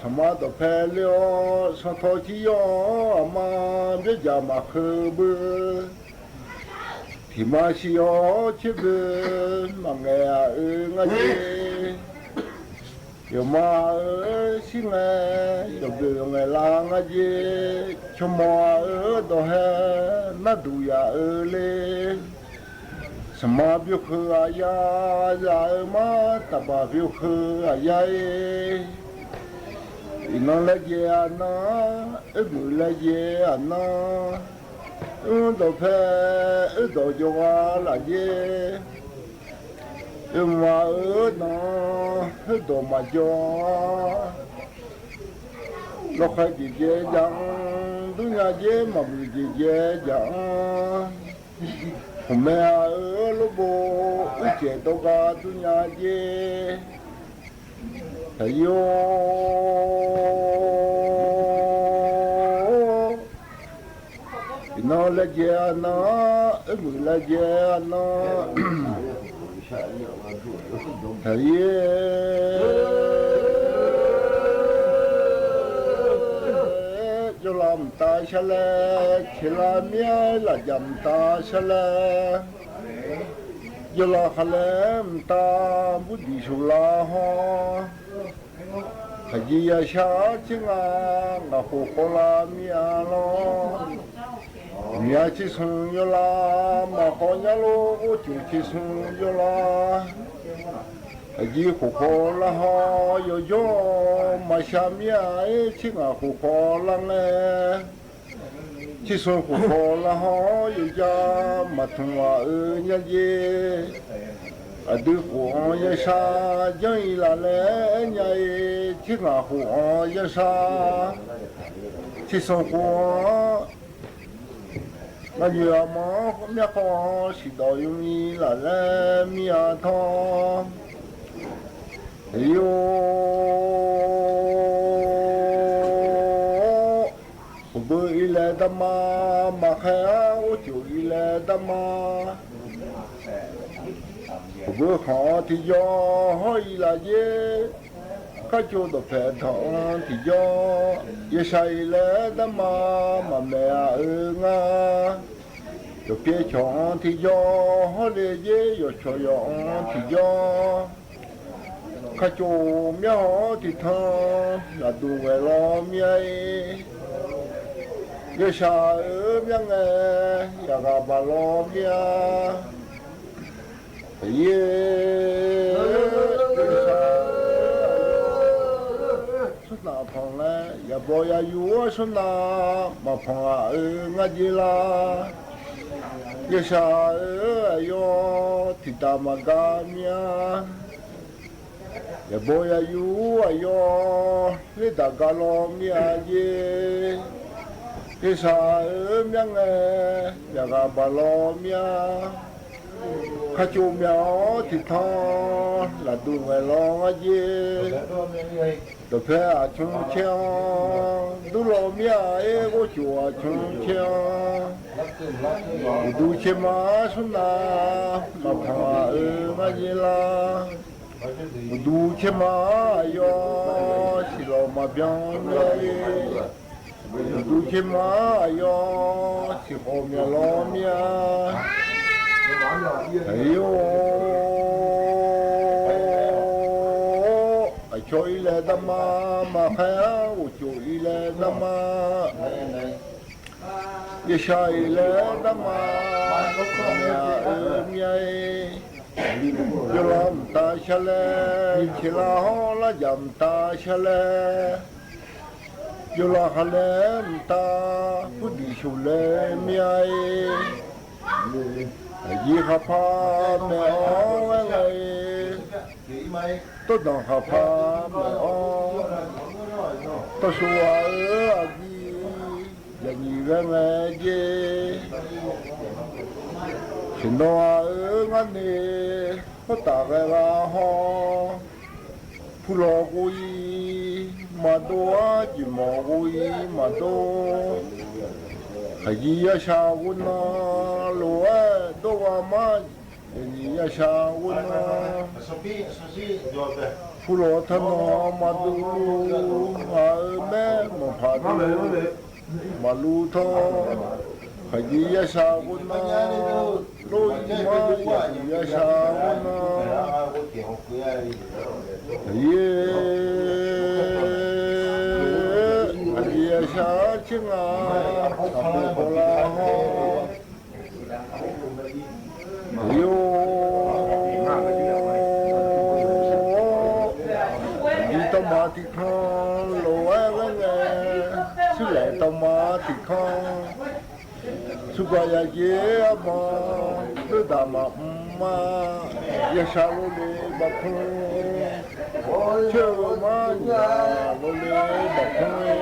sanqma dawqpae ler haw, sanqtaw tser yanr aqma, byawrjaq maqheu beu. Tiq ma shir-awr tser boe maqngaeq-a-eu ngar jer. Yawqma-euq shir ngae yawqboeq ngaeq lar ngar jer. Tsawrmawq-a-eu dawqhaer narduq yaf-eu ler. Sanqma byov heu aqya zaq-eu mar, taqbaq byov heu aqya-ir. Iqnan laejae aqnan, oermuiq laejae aqnan, oermr dawqpae oerdawq jawrgar lafjeq. Oermr-a-eu dan oerdawq maqjawr-a. Lawqkhaeq jeqjaeq jaq-anr durnya jer, maqmuiq jeqjaeq jaq-anr. Hmqmae-a-eu lorbof uircaeq dawrgar durnya jer. Taqir-or, iqnan laejae aqnan, oermuiq laejae aqnan, taqir jawrlav mqtav shar laer, caeqlav mir-aer lafjaq mqtav shar laer, jawrlav khar laer mqtav burdiq shuqlar hawr, aqjeq yashar tser nga, ngaq khof khawvlar mir-a lawr. Mya tser smq yawrlav, maqkhawv nyar lor ghovcoq tser smq yawrlav. Aqjir khof khawf lar hawr yawjawr maqshaq mir-a, aer tser ngaq khof khawf lar ngae, tser smq khof khawf lar hawr yawja maqtmq-aq-eu nya jer. Aqdui khof-anr yanrshar janr-ir laf laer aer nya-ir, tser ngaq khof-anr yanrshar, tser smq khof-anr ngar nyoeq aqmanr-anr myar khawf-anr siqdawq yawmi laf laer mir-a tawr. Aqyir-or, uqbeu-ir laer darma maqkhaer-ar, ghovcof-ir laer darma uqbeu khanq-anr tiqjawr hawr-ir laf jer. Karcov dawqpae tanq-anr tiqjawr, yawshaq-ir laer darma maqmaeq-a-eu ngar. Yawqpyaev cawq-anr tiqjawr hawr le jer, yawqcawq yawq-anr tiqjawr. Karcov myar haw-awr tiqtanq, lafduq ghae lawr mir-a-ir. Yawshaq-eu myar ngae, yaqghaq baq lawr mir-a. Aqyir, yawshaq-eu smrnaq panq laer, yaqbaw yayuf-anr smrnaq maqpanq-aq-eu ngar jer lar. Yawshaq-eu aqyawf tiqdaq maqgar mir-a. Yaqbaw yayuf aqyawf ler daq gar lawr mir-a jer. Yawshaq-eu myar ngae, yaqghaq baq lawr mir-a. Karcov myaq-awr tiqtanq, lafduq ghae lawr ngar jer. Dawqpae aqcmq caer-anr dur lawr mir-a, aer ghovcof aqcmq caer-anr. Uqduq caerma-anr smrnaq maqpanq-aq-eu ngar jer lar. Uqduq caerma-anr aqyawf siqlawq maqbyan mir-a. Uqduq caerma-anr aqyawf siqkhawf myaq lawr mir-a. Aqyir-or, aqcawq-ir laer darma maqkhaer-ar, ghovcof-ir laer darma yawshaq-ir laer darma maqmaeq-a-eu mir-a-ir. Yawlar mqtav shar laer, caeqlar hawr larjaq mqtav shar laer, yawlar khar laer mqtav purdiq sheuq laer mir-a-ir. Aqyir khaqpaq maeq-awr ghaer ngae-ir. Tawrdanq khaqpaq maeq-awr, tawrshov ghaq-eu aqgui jaqnyiq ghaer ngae jer. Siqnan ghaq-eu ngar noeq hawr taf ghae gha hawr, pulawq ghov-ir maqdov-ar, jeqmawf ghov-ir maqdov. Khaqjir yarshaq ghov nan lof-aer dawr gha mar, jaqnyiq yarshaq ghov nan pulawq tanawq maqdov, ghaq-eu maer maqpaq dov maqluv tawr. Khaqjir yarshaq ghov nan lor-ir mar, jaqnyiq yarshaq ghov nan Aqyir, aqyir yarshaq tser ngaq, saqpov bawlar hawr. Aqyir-or, aqyir tawvma tiqkanq lof-aer ghaer ngae, shuirlaeq tawvma tiqkanq. Surgaq yaqjeq arban, deurdaq maqmr ma. Yarshaq lorle baqkmr, coer-eu mar nyiq ghaq lorle baqkmr-ir.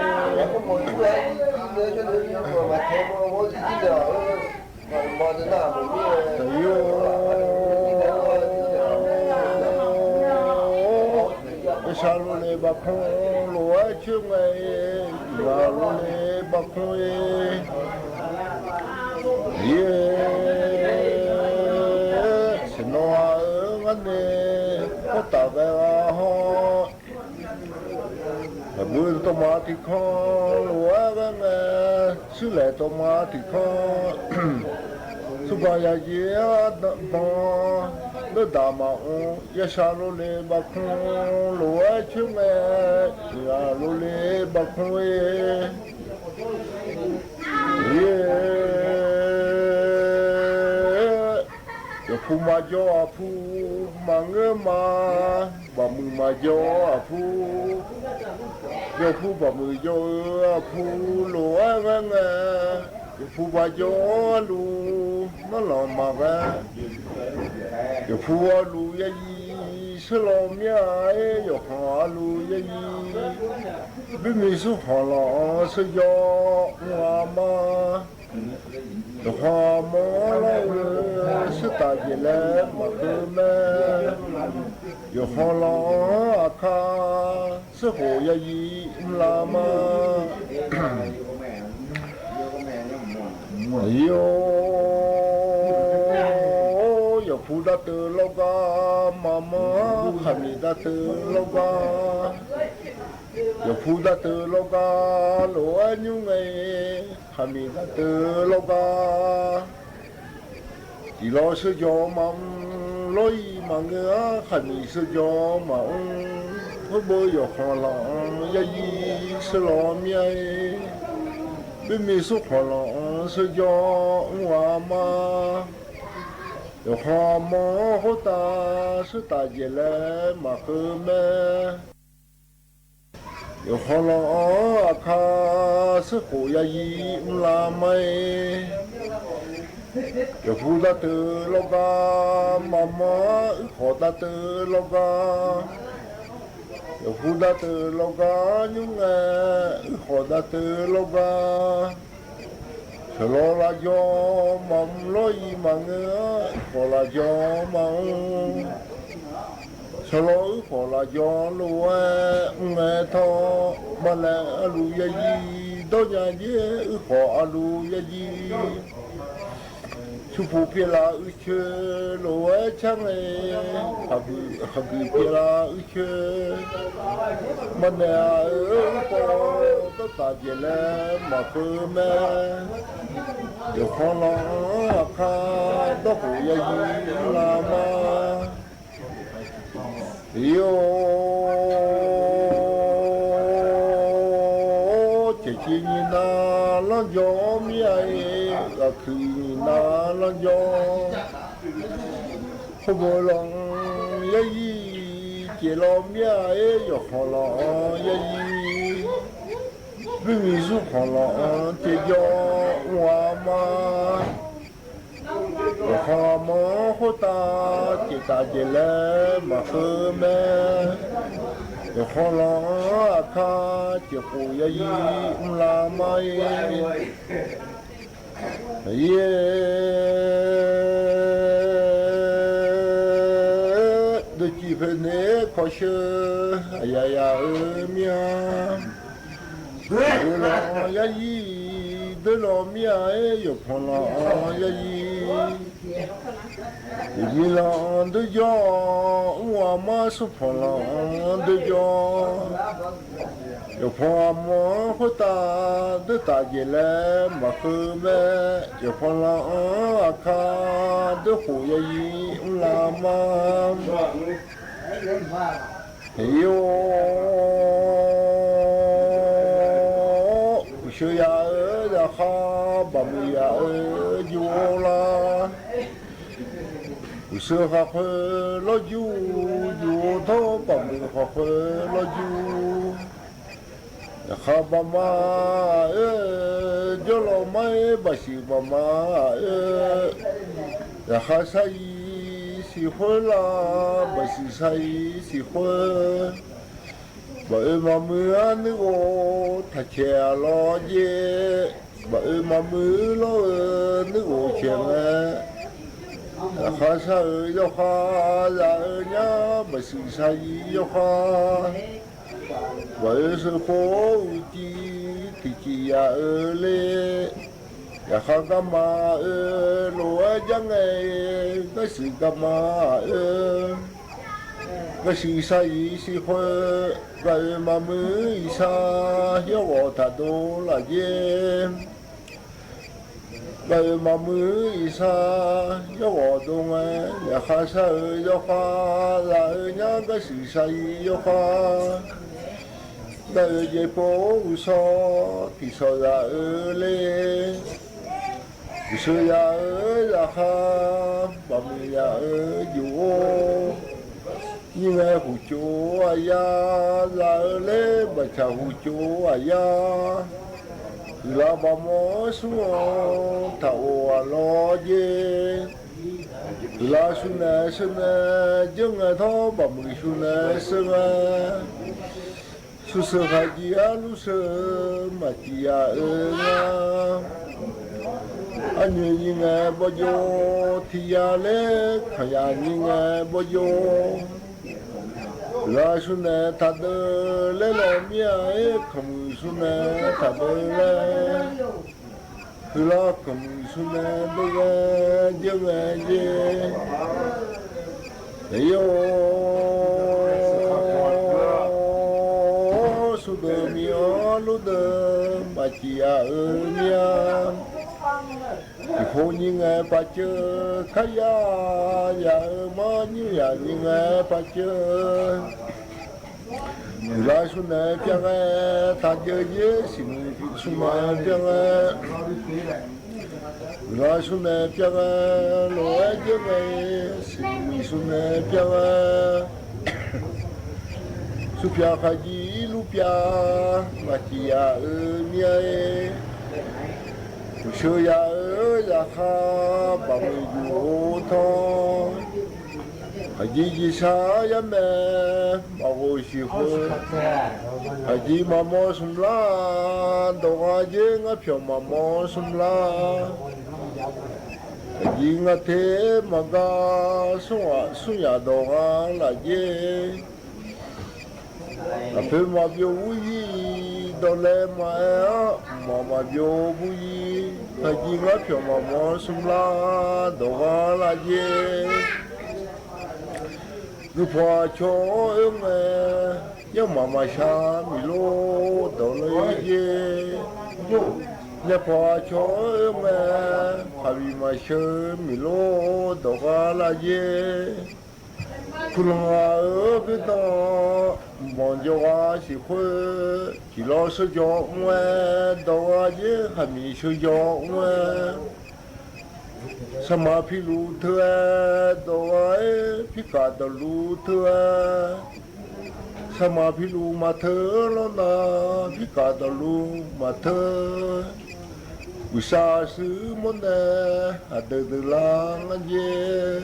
Aqyir-or, yarshaq lorle baqkmr lof-aer coer ngae, nyiq ghaq lorle baqkmr-ir. Aqyir, siqnan ghaq-eu ngar noeq hawr taf ghae gha hawr. Aqbur tawvma tiqkanq lof-aer ghaer ngae, shuirlaeq tawvma tiqkanq. Surgaq yaqjeq arban, deurdaq maqmr. Yarshaq lorle baqkmr lof-aer coer ngae, nyiq ghaq lorle baqkmr-ir. Aqyir, yawf Pu maqjawr aqpu maqngeur ma, baqmuiq maqjawr aqpu, yawpu baqmuiq jawr-eu aqpu lof-aer ghaer ngae, yawqpu maqjawr arluf narlanq maqghae. Yawqpu arluf yayi seurlaw mir-a-aer, yawqkhanq arluf yayi, buirmiq smrkhanq lanq-anr seurjawr mr-a ma. Yawqkhanq mawr lawr-eu seurtaf jeq laer maqkeuv mae. Yawqkhanq lanq-anr aqkar seurkhof yayi mrlar ma. Aqyir-or, yawqpu darteuv lawrgar maqmanr-anr khaqmiq darteuv lawrgar, yawqpu darteuv lawrgar lof-aer nymr ngae, khaqmiq darteuv lawrgar, tiqlawr seurjawr maqmr, lawr-iq maqngeur-anr khaqmiq seurjawr maqmr, khoerbeu yawqkhanq lanq-anr yayi seurlaw mir-a-aer, buirmiq smrkhanq lanq-anr seurjawr mr-a ma. Yawqkhanq mawr-anr khoertav seurtaf jeq laer maqkeuv mae. Yawqkhanq lanq-anr aqkar seurkhof yayi mrlar ma-aer, yawqpu darteuv lawrgar maqmanr-anr uirkhawf darteuv lawrgar, yawqpu darteuv lawrgar nymr ngae, uirkhawf darteuv lawrgar, shawqlawr lafjawr maqmr, lawr-iq maqngeur-anr uirkhawf lafjawr maqmr, shawqlawr uirkhawf lafjawr lof-aer mr ngae tawr, maqlaeq arluf yayi dawrnya jaer, uirkhawf arluf yayi, surpu pyeuflar uicoer lof-aer car ngae, khaqguiq pyeuflar uicoer, maqnaeq-a-eu uirkhawf dawrtaf jeq laer maqkeuv mae. Yawqkhanq lanq-anr aqkar dawrkhof yayi mrlar ma. Aqyir-or, caeqciv nyiq nav lanrjawr mir-a-aer, ghaqkuiq nyiq nav lanrjawr, khoermeuq lanq-anr yayi caevlawr mir-a-aer, yawqkhanq lanq-anr yayi, buirmiq smrkhanq lanq-anr caevjawr mr-a ma. Yawqkhanq mawr-anr khoertav caevtaf jeq laer maqkeuv mae. Yawqkhanq lanq-anr aqkar caevkhof yayi mrlar ma-aer, aqyuif, deuqciv poeqnaeq-aer kawqsheu aqyaf yaf-eu mir-a. Deuq lanq-anr yayi deuq lanq mir-a-aer, yawqpanq lanq-anr yayi, iqmiq lanq-anr deuq jawr mr-a ma. Smrpanq lanq-anr deuq jawr, yawqpanq aqmawr-anr khoertav deuq taf jeq laer maqkeuv mae. Yawqpanq lanq-anr aqkar deuq khof yayi mrlar ma. Aqyuif-or, uqsheu yaf-eu zaqkhav baqmuiq yaf-eu jur-or lar. Uqsheu khaqkhoe lawrjur jur-or tawr, baqmuiq khaqkhoe lawrjur. Zaqkhav baqma-aq oe, jawrlawq mar-aer baqsiq baqma-aq oe, zaqkhav sar-iq siqkhoer lar, baqsiq sar-iq siqkhoer. Baq oe maqmuiq-anr nuirghof taqcaeq-a lawr jer. Baq oe maqmuiq lawr-eu nuirghof caeq ngae, zaqkhav sar-euq yawkhav zaq-eu nyar, baqsiq sar-iq yawkhav. Baq oe sheuqkhof uqcif tiqcif yaf-eu ler. Zaqkhav garma oe lof-aer jar ngae, garsiq garma oe, garsiq sar-iq siqkhoer. Baq oe maqmuiq iqsar yawrghawq taqdov laf jer. Baq oe maqmuiq iqsar yawrghawq dov ngae, zaqkhav sar-euq yawkhav zaq-eu nyar, garsiq sar-iq yawkhav. Baq oe jeqpov uqshawr tiqshawq zaq-eu ler. Uqsheuq yaf-euq zaqkhav, baqmuiq yaf-euq juf-or, nyir ngae huqcof-eu aqyar, zaq-eu laer baqcaq huqcof-eu aqyar, huiqlar baqmawr-anr smr-anr taq of-aq lawr jer. Huiqlar shunaeq seunae jeur ngae tawr, baqmuiq shunaeq seunae, shuq sheuq khaqjiq arluf sheuq maqcif yaf-eu nga. Arnyoeq nyir ngae bawjov, tiq yaf laer kanq yaf nyir ngae bawjov, huiqlar shunaeq taqdeuv laer law mir-a, aer kanqmuiq shunaeq taqdeuv laer, huiqlar kanqmuiq shunaeq deuv ngae jeur ngae jer. Aqyawf-or, surdeuq miq-anr lurdeuq maqcif yaf-eu mir-a. Tiqpov nyir ngae paqceuv, kharya yaf-eu mar nyir yaf nyir ngae paqceuv, huiqlar shunaeq pyav ngae taqjeuv jer, siqmuiq shunaeq pyav ngae, huiqlar shunaeq pyav ngae, lof-aer jeur ngae, siqmuiq shunaeq pyav ngae, shuq pyav khaqjiq irluf pyav maqcif yaf-eu mir-a. Uqsheuq yaf-euq zaqkhav, baqmuiq juf-or tawr, khaqjiq jeqshar yar mae, maqghof siq khoer, khaqjiq maqmawr smq lar, dawq gha jer ngar pyawq maqmawr smq lar, khaqjiq ngar te maqgar, smr ghaq smr yaf dawq gha laf jer. Aqpoeq maqbyov bur ir, dawqlaeq maqaer-anr, mqmaq maqbyov bur ir, khaqjiq ngar pyawq maqmawr smq lar, dawq gha laf jer. Guipaw aqcawq-anr oer ngae, yanrmaq maqshar miqlor dawq laf jer. Yapaw aqcawq-anr oer ngae, khaqmiq maqshar miqlor dawq gha laf jer. Kuqlanq ghaq-euq khoerdanq, mqbanq jawrgar siq khoer, tiqlawr sheujaw mr-aer dawq gha jer, khaqmiq sheujaw mr-aer, saqmaq piluf teu-aer dawq gha-aer, pirkaf dawqluf teu-aer, saqmaq piluf maqteu lawrna, pirkaf dawqluf maqteu. Uqshaq shuir mawrnae, aqdui dui lar ngar jer.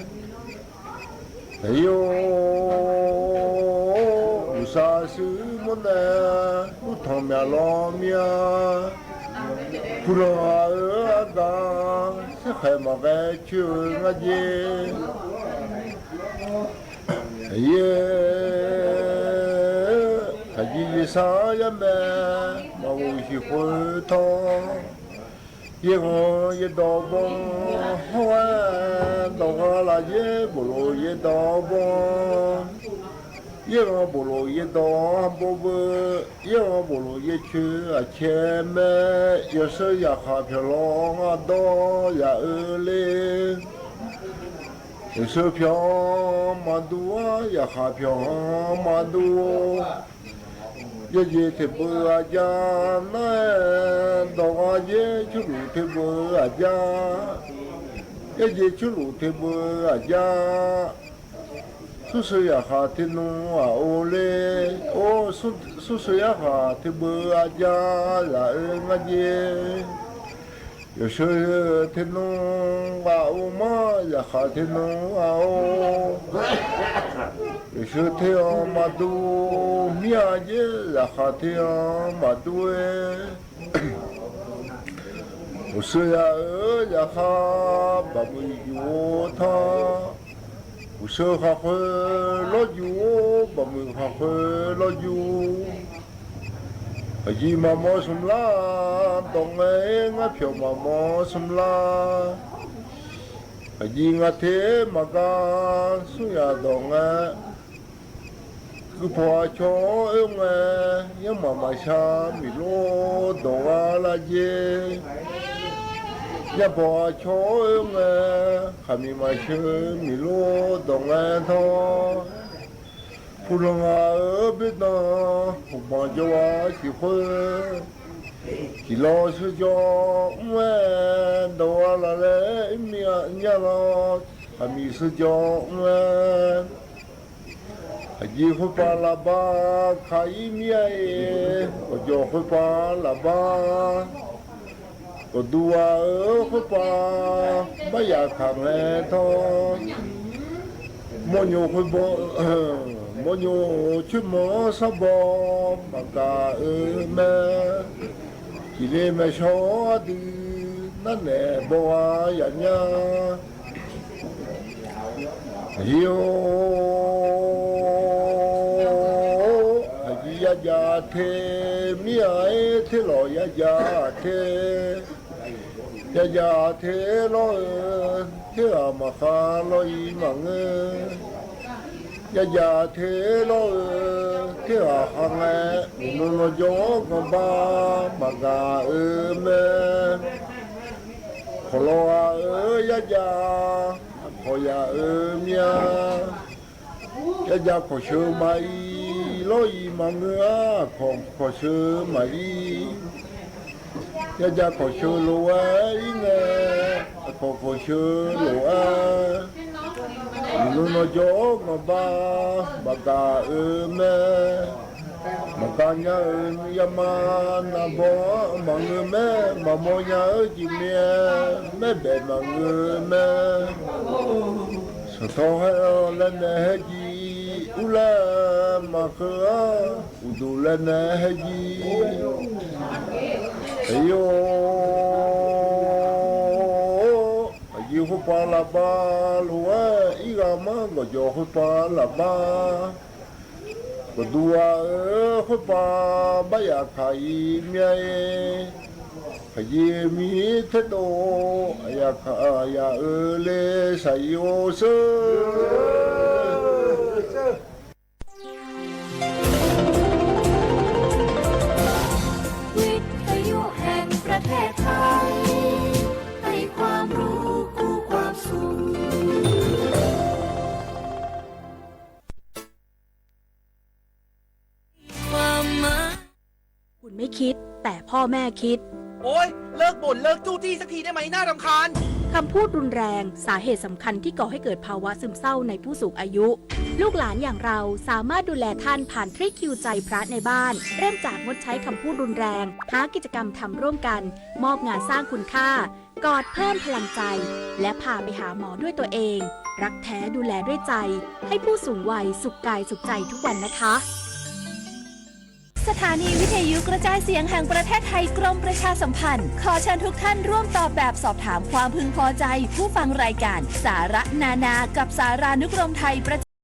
Aqyawf-or, uqshaq shuir mawrnae, lurtanq myaq lawr mir-a. Kuqlanq ghaq-euq argaq, sarkhaeq maqghae coer-eu ngar jer. Aqyawf-or, khaqjiq jeqshar yar mae, maqghof siq khoer tawr, yaerghanq yaerdawq banq hawr-aer, dawq gha laf jer, boflof yaerdawq banq. Yaerghanq boflof yaerdawq-anr bawr beu, yaerghanq boflof yaercoer aqcae mae. Yawsheu yaqkhaq pyawq lawr ardawr yaf-eu le. Yawsheu pyawq-anr maqdur-ar, yaqkhaq pyawq-anr maqdur. Yaerjeq teqbeu aqja nar-aer, dawq gha jer, curluf teqbeu aqja. Yaerjeq curluf teqbeu aqja. Smrsheu yaqkhaq teqnmr ghaq-or le. Or, smrsheu yarkhaq teqbeu aqja, zaq-eu ngar jer. Yawsheu teqnmr ghaq-or mar, yaqkhaq teqnmr ghaq-or. Yawsheu teq-anr maqdur mir-a jer, yaqkhaq teq-anr maqdur-aer. Uqsheu yaf-euq zaqkhav, baqmuiq juf-or tawr. Uqsheu khaqkhoer lawrjuq-or, baqmuiq khaqkhoer lawrjuq. Aqjeq maqmawr smq lar, dawq ngae-aer ngar pyawq maqmawr smq lar. Aqjeq nga te maqgar, smr yaf dawq ngae. Guipaw aqcawq-anr oer ngae, yanrmaq maqshar miqlor dawq gha laf jer. Yaerpaw aqcawq-anr oer ngae, khaqmiq maqshar miqlor dawq ngae tawr. Puqlanq ghaq-euq boerdanq, puqbanq jawrgar siq khoer. Tiqlawq sheujaw mr-aer dawq-a laf laer ir mya lawr, khaqmiq sheujaw mr-aer, aqjeq khoerpav lafbar kaq ir mir-a-iq, gawqjawq khoerpav lafbar, gawqduq-a-euq khoerpav baryaf kaq ngae tawr, mawrnyoq khoerbaw, mawrnyoq coermanq-anr sarbaw maqgaq-eu mae. Tiqle maeqshawr ardui narnaeq baw-a yaf nya. Aqjeq yarjav te mir-a-aer, terlawq yarjav te, yarjav te lawr-eu, terghaq maqkhar lawr-ir maqngeur. Yarjav te lawr-eu, terghaq khar ngae, uqnan nan jawr-anr ganqba maqgaq-eu mae. Khawqlawq-a-euq yarjav, aqkawq yaf-eu mya. Yarjav kawqsheu maqir, lawr-iq maqngeur-a, aqkawq kawqsheu maqir. Yarjav kawqsheu lof-aer ir ngae, aqkawq kawqsheu lof-aer, uqnan nan jawr-anr ganqba maqgaq-eu mae. Maqgaq nya-eu yama, naqbawr-anr maqngeur mae. Maqmawr nya-eu jeq mae, maerbaef maqngeur mae. Sanqtawv haer-awr laer nae haer jir, urlar-eu maqkeuv-anr uqduq laer nae haer jir. Aqyuif-or, aqjeq khoerpav lafbar lof-aer, irghaq mar gawqjawq khoerpav lafbar, gawqduq-a-euq khoerpav baryaf kaq-ir mir-aer, aqjeq mir-ir taerdov, aqyaf kaq yaf-eu le shaq-ir-or sheur. วิทยุแห่งประเทศไทย ให้ความรู้คู่ความสุข คุณไม่คิด แต่พ่อแม่คิด โอ๊ย เลิกบ่นเลิกจู้จี้สักทีได้ไหม น่ารำคาญ คำพูดรุนแรง สาเหตุสำคัญที่ก่อให้เกิดภาวะซึมเศร้าในผู้สูงอายุ ลูกหลานอย่างเราสามารถดูแลท่านผ่านทริคฮิวใจพระในบ้าน เริ่มจากงดใช้คำพูดรุนแรง หากิจกรรมทำร่วมกัน มอบงานสร้างคุณค่า กอดเพิ่มพลังใจ และพาไปหาหมอด้วยตัวเอง รักแท้ดูแลด้วยใจ ให้ผู้สูงวัยสุขกายสุขใจทุกวันนะคะ สถานีวิทยุกระจายเสียงแห่งประเทศไทย กรมประชาสัมพันธ์ ขอเชิญทุกท่านร่วมตอบแบบสอบถามความพึงพอใจ ผู้ฟังรายการสาระนานา กับสารานุกรมไทยประ